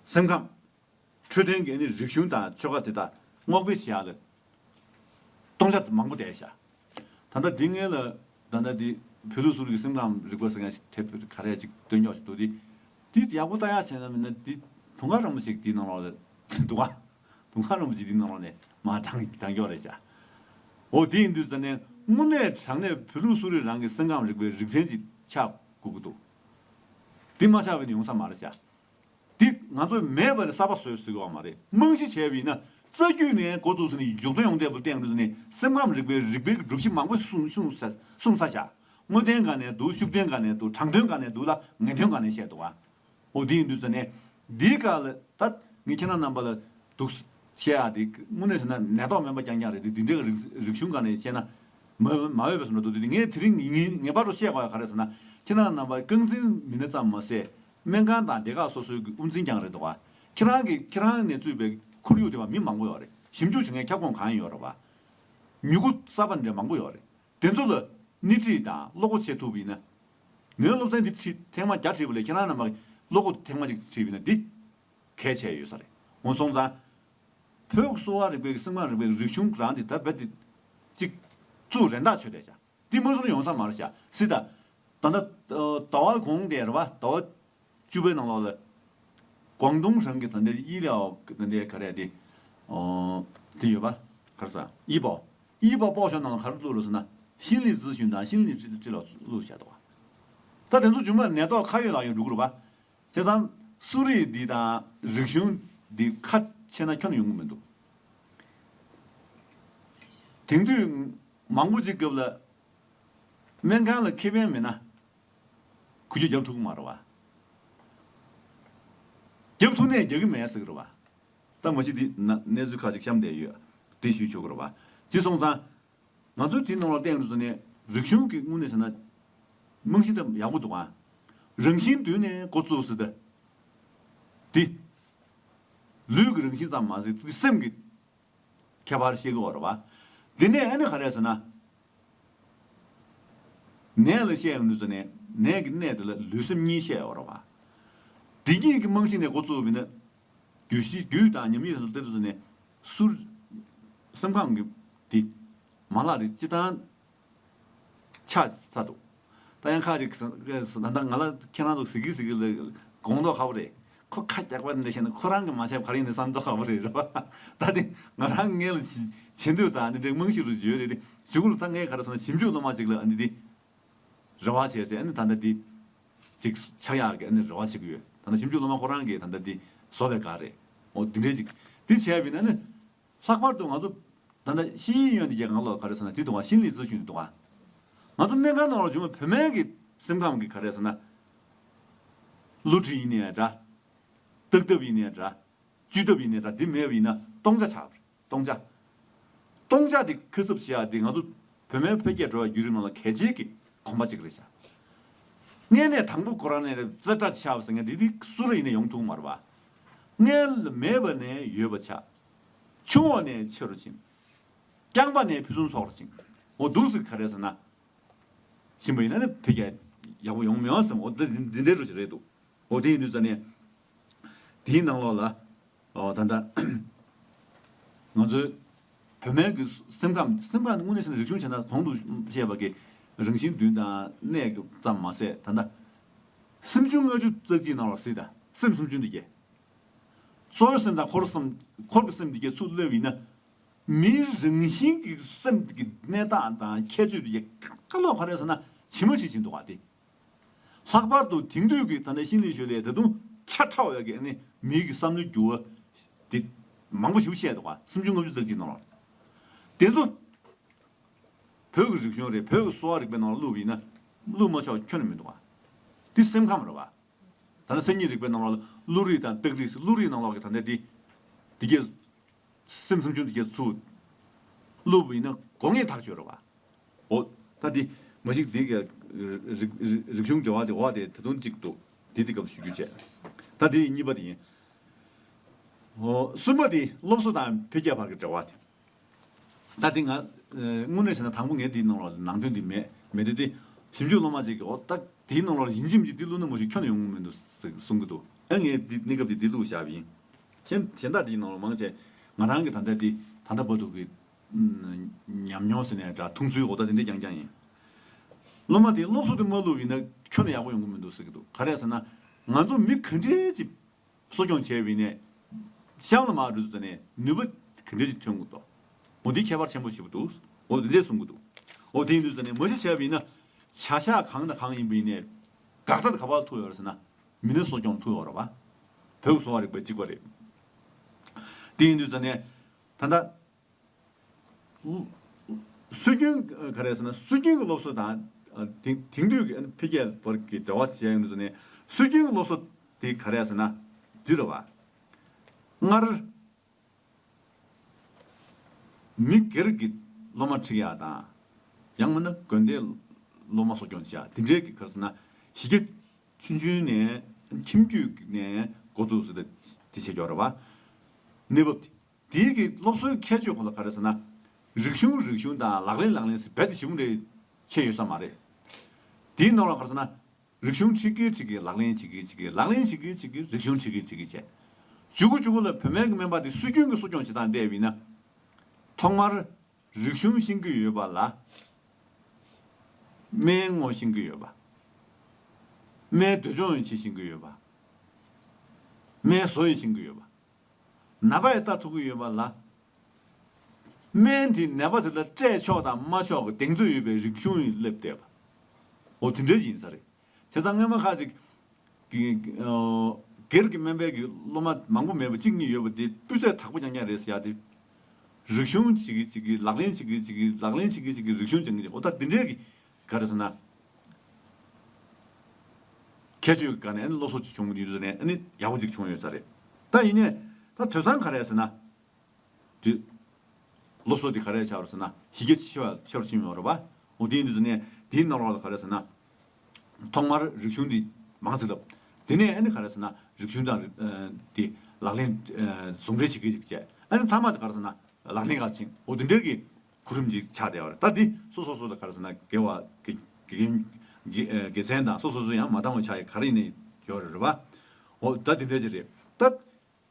སེམས་ཁམས། འཕྲོད་བསྟེན་གྱི་ཨ་ནི་རིག་གཞུང་དང་ཆོ་ག་དེ་དག་སྔོག་སྤེལ་བྱེད་ཡག་ལ་སྟོང་ཆ་མང་པོ་བསྡད་ཤག་ད་ལྟ་འདི་སྔོན་ལ་ད་ལྟ་འདི་བོད་ལུགས་གསོ་རིག་གི་སེམས་ཁམས་རིག་པ་ཟེར་མཁན་ཞིག་དེབ་ག་རེ་ཅིག་བཏོན་ཀྱོག་ཞིག་འདུག་འདི་འདི་ཡག་པོ་ལྟ་ཡག་བྱས་ན་མིན་ན་འདི་དུང་དཀར་རིན་པོ་ཆེ་འདི་ནང་ལོགས་ལ་འདུག་ག་དུང་དཀར་རིན་པོ་ཆེ་འདི་ནང་ལོགས་ནས་མར་དྲངས་དྲངས་ཀྱོག་རེད་ཤག་འོ་དེ་ཡིན་དུས་ཙ་ནས་དངོས་གནས་དྲང་གནས་བོད་ལུགས་གསོ་རིག་རང་གི་སེམས་ཁམས་རིག་པའི་རིག་ཚན་ཅིག་ཆགས་དགོས་ཀྱི་འདུག་འདི་མ་ཆགས་པ་ཡིན་ན་ཡོང་ས་མ་རེད་ཤག་འདི་ང་ཚོས་མེད་པ་ནས་གསར་པ་བཟོས་ཟེར་གྱི་ཡོད་མ་རེད། རྨང་གཞི་བྱས་པ་ཡིན་ན་རྩ་རྒྱུད་ནས་འགོ་བཙུགས་ཟིན་ནས་མགྱོགས་ཚད་ཡོང་བསྡད་པ་བསྟན་དུས་ནས་སེམས་ཁམས་རིག་པའི་རིག་པའི་སྒྲུབ་གཞི་མང་པོ་གསུངས་གསུངས་ས་གསུངས་ས་བཞག་དངོས་བསྟན་སྒང་ནས་འདུག་ཤུགས་བསྟན་སྒང་ནས་འདུག་དྲང་དོན་སྒང་ནས་འདུག་ལ་ངེས་དོན་སྒང་ནས་བཤད་འདུག་ཨ། འོ་དེ་ཡིན་དུས་ཙ་ནས་འདིའི་སྐབས་ལ་ད་ངས་ཁྱེད་རང་རྣམ་པ་ལ་འདུག་བཤད་ཡག་དེ་དངོས་གནས་ཟེར་ན་ནད་ཐོག་སྨན་པ་རྐྱང་རྐྱང་རེད་དེ། འདི་འདྲའི་རིག་རིག་གཞུང་སྒང་ནས་བཤད་ན་མ་མ་འོས་པ་བཟོ་འདྲ་འདུག་དེ་ངས་དེ་རིང་ངས་ངེས་པར་དུ་བཤད་དགོས་ཡག་ག་རེ་ཟེར་ན། ཁྱེད་རང་རྣམ་པ་རྐང་འཛིན་མི་སྣ་ཙམ་མ་ཟད། སྨན་ཁང་དང་སྡེ་ཁག་སོ་སོའི་གི་དབུ་འཛིན་ཀྱང་རེད་འདུག་བ། ཁྱེད་རང་གི་ཁྱེད་རང་ནས་གཙོས་པའི་ཁོར་ཡུག་དེ་བ་མི་མང་པོ་ཡོད་རེད། ཞིབ་འཇུག་བྱེད་མཁན་ཁྱབ་ཁོངས་གང་ཡིན་ཡོད་རེད་བ། མྱུ་གུ་གསར་པ་འདྲ་མང་པོ་ཡོད་རེད། དེ་ཚོ་ལ་སྣེ་ཁྲིད་དང་བློ་སྒོ་ཕྱེ་ཐུབ་པ་ཡིན་ན། ངའི་སློབ་ཚན་འདི་ཁྲིད་ཐེངས་མ་བརྒྱ་ཁྲིད་པ་ལས་ཁྱེད་རང་རྣམ་པ་བློ་སྒོ་ཐེངས་མ་གཅིག་ཁྲིད་པ་ཡིན་ན་འདི་གལ་ཆེ་ཡོད་ས་རེད། འོ་སོང་ཙང་། བོད་གསོ་བ་རིག་པའི་སེམས་ཁམས་རིག་པའི་རིག་གཞུང་རང་འདི་ད་རྦད་དེ་གཅིག་གཙུག་རན་ཐག་ཆོད་བསྡད་བྱ། འདི་མ་བཟོ་ན་ཡོང་ས་མ་རེད་བྱ་སྲིད་ད། ད་ལྟ་ཟླ་བ་གོང་དེ་རེད་བ། ཟླ་བ་བཅུ་པའི་ནང་ལོགས་ལ་ཀོང་ཏུང་རང་གི་ད་ལྟའི་ཡི་ལའོ་ད་ལྟའི་ག་རེ་དེ་དེ་ཡོད་པ། ག་རེ་ཟ་ཡི་པའོ། ཡི་པའོ་པའོ་ཞོ་ནང་ལ་ག་རེ་བླུགས་རེད་ཟེར་ན་心理咨询དང་心理治疗བླུགས་བྱ་འདུག་ད་དེ་ཚོ་ཇུ་མ་ནད་ཐོག་ཁ་ཡོད་ལག་ཡོད་འགྲོ་གི་རེད་བ། བྱས་ཙང་གསོ་རིག་འདི་དང་རིག་གཞུང་འདི་ཁ་ཕྱེ་ན་ཁྱོན་ནས་ཡོང་གི་མི་འདུག་དེང་དུས་མང་པོ་ཅིག་སྐབས་ལ་སྨན་ཁང་ལ་ཁེ་ཕན་མེད་ན་འགུལ་སྐྱོད་རྒྱབ་ཐུབ་ཀྱི་མ་རེད་བ། རྒྱབ་ཐུབ་ནའི་རྒྱག་གི་མེད་ཟེར་གི་རེད་བ། ད་མ་གཞི་འདི་ན་གནས་ཚུལ་ཁག་ཅིག་གཤམ་བསྡད་ཡོད། འདི་ཞུ་ཆོག་གི་རེད་བ། ཅི་སོང་ཙང་། ང་ཚོའི་དེའི་ནང་ལ་བལྟས་འདུག་ཟེར་ནས་རིག་གཞུང་གི་དངོས་གནས་ཟེར་ན་རྨང་གཞི་དེ་ཡག་པོ་འདུག་ཨ། རང་བཞིན་དུས་ནས་འགོ་བཙུགས་ཟེར་ཏེ། འདི་ལུས་ཀྱི་རང་བཞིན་ཙམ་མ་ཟད་འདི་སེམས་ཀྱི་ཁྱད་པར་ཤེས་དགོས་པ་རེད་བ། འདི་ནས་ཨ་ནི་ག་རེ་ཟེར་ན། ནད་ལ་བཤད་ཡོང་དུས་ཙམ་ནས་ནད་ཀྱི་གནས་དེ་ལ་ལུས་སེམས་གཉིས་བཤད་ཡོད་རེད་བ། འདི་གཉིས་ཀྱི་རྨང་གཞི་ནས་འགོ་བཙུགས་པ་ཡིན་ན། རྒྱུད་བཞི་རྒྱུད་དང་ཉམས་ལེན་སོགས་ལྟ་དུས་ཙམ་ནས་ཟུར། སེམས་ཁམས་ཀྱི་འདི་མ་ལག་རེ་སྤྱི་བཏང་ཆགས་ཚར་འདུག་ད་ཡང་ཁ་ཅིག་ད་ལྟ་ང་ལ་ཁྱེད་རང་ཚོ་ཟེར་གི་ཟེར་གི་ལ་དགོངས་དོགས་ཁ་པོ་རེད། ཁོ་ཁ་རྒྱག་པ་འདི་བཤད་ན་ཁོ་རང་གི་མ་བཤད་ག་རེ་ཡིན་ནི་བསམ་དོགས་ཁ་པོ་རེད་རེད་བ། ད་དེ་ང་རང་ངས་ལ་བྱེད་འདོད་དང་འདི་འདྲའི་རྨང་གཞི་རུ་བརྗོད་རེད་དེ་གཞུག་ལ་ད་ངས་ག་རེ་ཟེར་ན་ཞིབ་འཇུག་སློབ་མ་ཅིག་ལ་འདི་འདི་རེ་བ་བྱས་ཟེར་ཨ་ནི་ད་ལྟ་འདི་ཅིག་ཆགས་ཡག་གི་ཨ་ནི་རེ་བ་བྱེད་ཀྱི་ཡོད། ད་ལྟ་ཞིབ་འཇུག་སློབ་མ་ཁོ་རང་གིས་ད་ལྟ་འདི་བཟོ་བའི་ག་རེད། འོ་འདི་འདྲའི་ཅིག་འདི་བྱས་པ་ཡིན་ན་ནི། ལྷག་པར་དུ་ང་ཚོ་ད་ལྟ་ཤེས་ཡོན་དེ་རྒྱལ་ཁང་ལ་ག་རེ་ཟེར་ན་དེ་དུ་བ་心理咨询དེ་དུ་བ། ང་ཚོ་སྨན་ཁང་ནང་ལ་བྱུང་བའི་བུད་མེད་ཀྱི་སེམས་ཁམས་ཀྱི་ག་རེ་ཟེར་ན། བསླུ་བྲིད་ཡིན་ནའི་འདྲ། སྟག་ཐབས་ཡིན་ནའི་འདྲ། བཅུད་ཐབས་ཡིན་ནའི་འདྲ་འདི་མེད་པ་ཡིན་ན་སྟོང་ཆ་ཆགས་པ་རེད་སྟོང་ཆ། སྟོང་ཆ་དེ་ཁ་གསབ་བྱེད་ཡག་དེ་ང་ཚོ་བུད་མེད་འཕེལ་རྒྱས་འགྲོ་བའི་བརྒྱུད་རིམ་ནང་ལ་གལ་ཆེའི་གི་གོམ་པ་གཅིག་རེད་ཤག་དངོས་གནས་དང་པོ་ཁོ་རང་ནས་རྩེ་གྲ་ཆགས་པ་ཟེར་མཁན་དེ་དེ་སུ་ལ་ཡིན་ན་ཡོང་ཐུབ་མ་རེད་བ། སྔོན་ལ་མེད་པ་ནས་ཡོད་པ་ཆགས། ཆུང་བ་ནས་ཆེ་རུ་ཕྱིན། རྐྱང་པ་ནས་ཕུན་སུམ་ཚོགས་རུ་ཕྱིན། འོ་འདུག་སེ་ག་རེ་ཟེར་ན། ཕྱིན་པ་ཡིན་ན་ནི་འཕེལ་རྒྱས་ཡག་པོ་ཡོང་མི་ཡོང་བསམ་འོ་འདི་འདི་འདྲའི་རུ་ཅིག་རེད་འདུག་འོ་དེ་ཡིན་དུས་ཙ་ནས། དེའི་ནང་ལོགས་ལ། ཨོ་ད་ལྟ་ང་ཚོའི་བུད་མེད་ཀྱི་སེམས་ཁམས་སེམས་ཁམས་དངོས་གནས་བྱས་ན་རིག་གཞུང་བྱས་ན་གོང་དུ་བཤད་པ་གི་ རང་བཞིན་བདུན་དང་གནས་ཀྱི་ཙམ་མ་ཟད། ད་ལྟ་སེམས་བྱུང་ལྔ་བཅུ་རྩ་གཅིག་ནང་ལ་གཟིགས་དང་། སེམས་སེམས་བྱུང་འདི་གས། གཙོ་བོའི་སེམས་དང་འཁོར་སེམས། འཁོར་གྱི་སེམས་འདི་གས་ཚུར་སླེབས་ཡིན་ན། མིའི་རང་བཞིན་གྱི་སེམས་ཀྱི་གནས་སྟངས་དང་ཁྱད་ཆོས་འདི་གས་ཁ་ལོག་ག་རེ་ཟེར་ན་ཇི་མ་ཇི་བཞིན་འདུག་ག་དེ། ལྷག་པར་དུ་དེང་དུས་ཀྱི་ད་ལྟ་ཤིང་ལི་ཞོལ་ལས་ད་དུང་ཆ་ཕྲ་བའི་གི་ཨ་ནི་མིའི་གི་བསམ་བློའི་འགྱུར་བ་འདི་མང་པོ་ཞིག་བཤད་འདུག་ག་སེམས་བྱུང་ལྔ་བཅུ་རྩ་གཅིག་ནང་ལ། དེ་ཚོ་བོད་ཀྱི་རིག་གཞུང་རེད། བོད་ཀྱི་གསོ་བ་རིག་པའི་ནང་ལ་བླུགས་པ་ཡིན་ན་བླུགས་མ་ཆོག་ཁྱོན་ནས་མི་འདུག་ག་འདི་སེམས་ཁམས་རེད་བ། ད་ལྟ་མཚན་ཉིད་རིག་པའི་ནང་ལ་བློ་རིག་དང་རྟགས་རིགས། བློ་རིག་ནང་ལོགས་ཀྱི་ད་ལྟ་འདི་འདི་གས། སེམས་སེམས་བྱུང་འདི་གས་ཚུར་བླུགས་པ་ཡིན་ན་དགོས་ངེས་ཐག་ཆོད་རེད་བ། འོ། ད་འདི་མ་གཞི་འདི་ག་རིག་རིག་རིག་གཞུང་འབྲེལ་བ་དེ་འོ་དེ་ད་དུང་གཅིག་འདུག་འདི་འདི་སྐབས་སུ་ཞུ་རྒྱུ་བྱས། ད་འདི་གཉིས་པ་དེ་ཡིན། འོ། གསུམ་པ་དེ་སློབ་གསོ་དང་འཕེལ་རྒྱས་བར་གྱི་འབྲེལ་བ་དེ། ད་འདི་ང་ཨ་དངོས་གནས་བྱས་ན་དང་པོ་ངས་འདིའི་ནང་ལ་ནང་དོན་འདི་མེད་མེད་དུས། དེ་ཞིབ་འཇུག་སློབ་མ་ཅིག་གིས་འོ་ད་འདིའི་ནང་ལ་ཡིན་གཅིག་མིན་གཅིག་འདི་བླུགས་ན་མ་གཞི་ཁྱོན་ནས་ཡོང་གི་མི་འདུག་ཟེར་གསུང་གི་འདུག་ཨ་ངས་འདི་གནས་སྐབས་འདི་འདི་བླུགས་བཞག་པ་ཡིན། གཞན་གཞན་དག་འདིའི་ནང་ལ་མང་ཆེ་ང་རང་གི་ད་ལྟ་འདི་ད་ལྟ་བར་དུ་གི་ཉམས་མྱོང་ཟེར་ནའི་འདྲ། མཐོང་ཚུལ་འོ་ད་དེ་འདྲ་རྐྱང་རྐྱང་ཡིན། སློབ་མ་དེ་སློབ་གསོ་དེ་མ་བླུགས་པ་ཡིན་ན་ཁྱོན་ནས་ཡག་པོ་ཡོང་གི་མི་འདུག་ཟེར་གྱི་འདུག་ག་རེ་ཟེར་ན། ང་ཚོ་མི་ག་འདྲས་ཅིག་གསོ་སྐྱོང་བྱས་པ་ཡིན་ནའི་གཤམ་ལ་མར་འགྲོ་དུས་ཙ་ནས་ནུས་པ་ག་འདྲས་ཅིག་ཐོན་གྱི་འདུག་འོ་འདི་ཁྱད་པར་ཆེན་པོ་ཞེ་པོ་འདུག་འོ་འདི་འདྲས་གསུང་གི་འདུག་འོ་དེ་ཡིན་དུས་ཙ་ནས་མ་གཞི་བྱས་པ་ཡིན་ན་བྱ་གཞག་གང་དང་གང་ཡིན་པ་ཡིན་ནའི་འགག་རྩ་དེ་ག་པར་ཐུག་ཡོད་རེད་ཟེར་ན། མི་སྣ་གསོ་སྐྱོང་ཐུག་ཡོད་རེད་བ། བོད་ཀྱི་གསོ་བ་རིག་པའི་གཅིག་པ་རེད། དེ་ཡིན་དུས་ཙ་ནས་ད་ལྟ་སྲོལ་རྒྱུན་ག་རེ་ཟེར་ན། སྲོལ་རྒྱུན་གྱི་སློབ་གསོ་དང་དེང་དེང་དུས་ཀྱི་འཕེལ་རྒྱས་བར་གྱི་འབྲེལ་བ་བྱས་ཡོང་དུས་ཙ་ནས། སྲོལ་རྒྱུན་གྱི་སློབ་གསོ་དེ་ག་རེ་ཟེར་ན་འདི་རེད་བ། སྔར་མི་སྒེར་གྱི་སློབ་མ་ཁྲིད་ཡག་དང་། ཡང་མིན་ན་དགོན་སྡེའི་སློབ་མ་གསོ་སྐྱོང་བྱེད་ཡག་དེ་འདྲའི་གི་ག་རེ་ཟེར་ན་གཞི་རྒྱ་ཆུང་ཆུང་ནས་ཁྱིམ་རྒྱུད་ནས་འགོ་བཙུགས་ཟེར་ཏེ་དེ་བྱེད་ཀྱི་ཡོད་རེད་བ། གནས་བབ་དེ། དེའི་གི་སློབ་གསོའི་ཁྱད་ཆོས་ཁོ་ལ་ག་རེ་ཟེར་ན། རིག་གཞུང་རིག་གཞུང་དང་ལག་ལེན་ལག་ལེན་ཟེར་རྦད་དེ་ཞིབ་མོ་རེ་བྱས་ཡོད་ས་མ་རེད། དེའི་ནང་ལ་ག་རེ་ཟེར་ན། རིག་གཞུང་ཁྲིད་ཀྱི་ཁྲིད་ཀྱི། ལག་ལེན་བྱེད་ཀྱི་བྱེད་ཀྱི། ལག་ལེན་བྱེད་ཀྱི་བྱེད་ཀྱི། རིག་གཞུང་ཁྲིད་ཀྱི་ཁྲིད་ཀྱི་བྱས། མཇུག་གུ་མཇུག་གུ་ལ་བུད་མེད་ཀྱི་སྨན་པ་དེ་སྲོལ་རྒྱུན་གྱི་གསོ་སྐྱོང་བྱེད་སྟངས་བལྟས་པ་ཡིན་ན། ཐོག་མར་རིག་གཞུང་ཤེས་ཀྱི་ཡོད་པ་ལ། སྨན་བསྔོ་ཤེས་ཀྱི་ཡོད་པ། སྨན་འདོད་སྦྱོང་ཡང་བྱེད་ཤེས་ཀྱི་ཡོད་པ། སྨན་བཟོ་ཡང་ཤེས་ཀྱི་ཡོད་པ། ནད་པ་ཡང་ལྟ་ཐུབ་ཀྱི་ཡོད་པ་ལ། སྨན་དེ་ནད་པ་དེ་ལ་སྤྲད་ཆོག་དང་མ་ཆོག་གི་གདེང་ཚོད་ཡོད་པའི་རིག་གཞུང་ཡིན་སླེབས་བསྡད་པ། འོ་དེ་འདྲ་ཡིན་ས་རེད། བྱས་ཙང་སྔོན་མ་ཁ་ཅིག་གི་ཨོ་སྒེར་གྱི་སྨན་པའི་གི་སློབ་མ་མང་པོ་མེད་པ་གཅིག་གཉིས་ཡོད་པ་དེ་སྤུས་ཚད་དག་པོ་རྐྱང་རྐྱང་རེད་ཟེར་ཡག་དེ། རིག་གཞུང་བྱེད་ཀྱི་བྱེད་ཀྱི། ལག་ལེན་བྱེད་ཀྱི་བྱེད་ཀྱི། ལག་ལེན་བྱེད་ཀྱི་བྱེད་ཀྱི། རིག་གཞུང་སྦྱང་གི་བྱེད་ཀྱི། འོ་ད་དེ་འདྲའི་གི་ག་རེ་ཟེར་ན། ཁྱད་ཆོས་ཀྱི་སྒང་ནས་ཨ་ནི་སློབ་གསོ་ཅིག་བྱུང་ཡོད་ནས་ཨ་ནི་ཡག་པོ་ཅིག་བྱུང་ཡོད་ས་རེད། ད་ཡིན་ནའི་ད་དེང་སང་ག་རེ་ཟེར་ན། དེ་སློབ་གསོ་དེ་ག་རེ་ཆགས་རེད་ཟེར་ན་གཞི་རྒྱ་ཆེ་བ་ཆེ་བར་ཕྱིན་ཡོད་རེད་པ། འོ་དེ་ཡིན་དུས་ནས་དེའི་ནང་ལོགས་ལ་ག་རེ་ཟེར་ན། ཐོག་མར་རིག་གཞུང་འདི་མང་ཙམ་བསླབ། དེ་ནས་ཨ་ནི་ག་རེ་ཟེར་ན་རིག་གཞུང་དང་ཨ་དེ་ལག་ལེན་ཨ་ཟུང་འབྲེལ་བྱེད་ཀྱི་ཅིག་བྱས། ཨ་ནི་མཐའ་མ་དེ་ག་རེ་ཟེར་ན་ལག་ལེན་ཁག་ཕྱིན། འོ་དེ་འདྲའི་གི་གོ་རིམ་ཅིག་ཆགས་བསྡད་པ་རེད། ད་འདི་སོ་སོ་སོ་ལ་ག་རེ་ཟེར་ན་དགེ་བ་དགེ་དགེ་རྒན་དགེ་ཨ་དགེ་མཚན་དང་སོ་སོ་སོ་ཡང་མ་འདང་བ་ཆགས་ཡག་ག་རེ་ཡིན་ནའི་ཡོད་རེད་རེད་པ། འོ་ད་དེ་འདྲ་ཅིག་རེད་ད།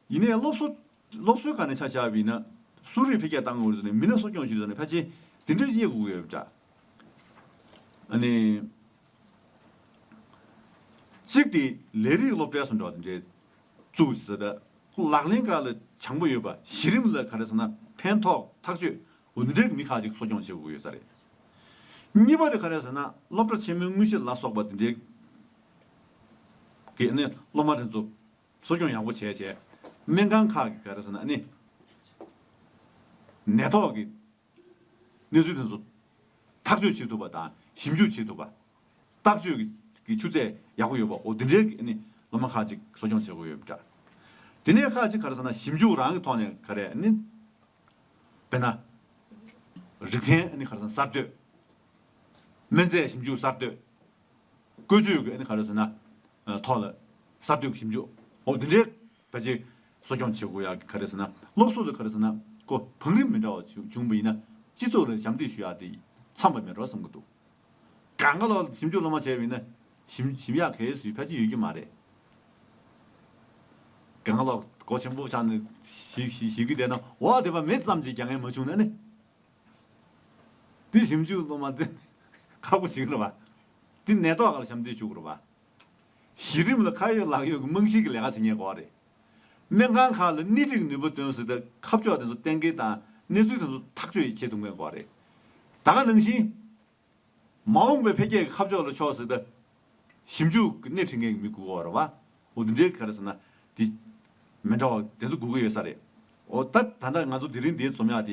ཡིན་ནའི་སློབ་གསོ་སློབ་གསོའི་སྒང་ནས་ཆ་བཞག་པ་ཡིན་ན་སུ་རིགས་འཕེལ་རྒྱས་བཏང་དགོས་རེད་ཟེར་ནས་མི་སྣ་གསོ་སྐྱོང་བྱེད་དུས་ནས་ཕལ་ཆེར་འདི་འདྲ་ཞིག་དགོས་ཀྱི་ཡོད་པ་འདྲ། ཨ་ནི། གཅིག་དེ་ལས་རིགས་སློབ་གྲྭའི་སུ་འདྲ་བ་འདི་འདྲའི་བཙུགས་ཟེར་ད། ཁོ་ལག་ལེན་སྒང་ལ་བྱང་པོ་ཡོད་པ། གཞི་རིམ་ལ་ག་རེ་ཟེར་ན་ཕན་ཐོགས་ཐག་ཆོད་འོ་འདི་འདྲའི་མི་ཁག་ཅིག་གསོ་སྐྱོང་བྱེད་དགོས་ཀྱི་ཡོད་ས་རེད། གཉིས་པ་དེ་ག་རེ་ཟེར་ན་སློབ་གྲྭ་ཆེན་མོའི་དངོས་གཞི་ལ་སོགས་པ་འདི་འདྲའི་གི་ཨ་ནི་སློབ་མ་དེ་ཚོ། གསོ་སྐྱོང་ཡག་པོ་བྱས་བྱས། སྨན་ཁང་ཁག་གི་ག་རེ་ཟེར་ན་ཨ་ནི། ནད་ཐོག་གི་གནས་ཚུལ་དེ་ཚོ་ཐག་གཅོད་བྱེད་ཐུབ་པ་དང་ཞིབ་འཇུག་བྱེད་ཐུབ་པ། བརྟག་དཔྱོད་ཀྱི་ཀྱི་ཆུ་ཚད་ཡག་པོ་ཡོད་པ། འོ་དེ་འདྲའི་གི་ཨ་ནི་སློབ་མ་ཁག་ཅིག་གསོ་སྐྱོང་བྱེད་དགོས་ཡོད་པ་འདྲ། དེ་ནས་ཁག་ཅིག་ག་རེ་ཟེར་ན་ཞིབ་འཇུག་རང་གི་ཐོག་ནས་ག་རེ་ཨ་ནི། དཔེར་ན། རིག་ཚན་ཨ་ནི་ག་རེ་ཟེར་ན་གསར་གཏོད། སྨན་རྫས་ཞིབ་འཇུག་གསར་གཏོད། བཀོལ་སྤྱོད་ཀྱི་ཨ་ནི་ག་རེ་ཟེར་ན། ཨ་ཐོག་ལ་གསར་གཏོད་ཀྱི་ཞིབ་འཇུག་འོ་འདི་འདྲའི་ཕལ་ཆེར་གསོ་སྐྱོང་བྱེད་དགོས་ཡག་གི་ག་རེ་ཟེར་ན་སློབ་གསོ་དེ་ག་རེ་ཟེར་ན་ཁོ་བང་རིམ་མི་འདྲ་བ་བྱུང་བྱུང་བ་ཡིན་ན་སྤྱི་ཚོགས་ལ་ཞབས་འདེགས་ཞུ་ཡག་དེ་འཚམ་པ་མེད་འགྲོ་བསམ་གྱི་འདུག་སྒང་ག་ལོག་ཞིབ་འཇུག་སློབ་མ་བྱས་པ་ཡིན་ན་ཞིབ་ཞིབ་ཡག་གལ་སྲིད་ཕལ་ཆེར་ཡོད་རྒྱུ་མ་རེད། སྒང་ག་ལོག་སྒོ་ཆེན་པོ་བཞག་ནས་ཞིབ་ཞིབ་ཞིབ་ཀྱི་བསྡད་ན་འོ་དེ་པ་མེད་ཙམ་གྱིས་རྒྱག་མཁན་མ་བྱུང་ན་ནི། འདི་ཞིབ་འཇུག་སློབ་མ་འདི་ ཁག་པོ་ཞིག་རེད་བ། དེ་ནད་ཐོག་སྒང་ལ་ཞབས་འདེགས་ཞུ་དགོས་རེད་བ། གཞི་རིམ་ལ་ཁ་ཡོད་ལག་ཡོད་ཀྱི་རྨང་གཞི་གི་ལས་ཀ་བྱེད་མཁན་དགོས་རེད། སྨན་ཁང་ཁག་ལ་སྣེ་ཁྲིད་ཀྱི་ནུས་པ་འདོན་ཟེར་ཏེ་ཁ་ཕྱོགས་དེ་ཚོ་གཏན་འཁེལ་དང་གནས་ཚུལ་དེ་ཚོ་ཐག་གཅོད་བྱེད་ཐུབ་མཁན་དགོས་རེད། ད་ག་ནང་བཞིན། མ་འོངས་པའི་འཕེལ་རྒྱས་ཀྱི་ཁ་ཕྱོགས་ལ་ཕྱོགས་ཟེར་ཏེ། ཞིབ་འཇུག་གི་སྣེ་ཁྲིད་མཁན་གྱི་མི་དགོས་པ་རེད་བ། འོ་དེ་འདྲའི་ག་རེ་ཟེར་ན། དེ་མི་འདྲ་བ་དེ་ཚོ་དགོས་ཀྱི་ཡོད་ས་རེད། འོ་ད་ད་ལྟ་ང་ཚོ་དེ་རིང་འདིའི་འཛོམས་ཡག་དེ།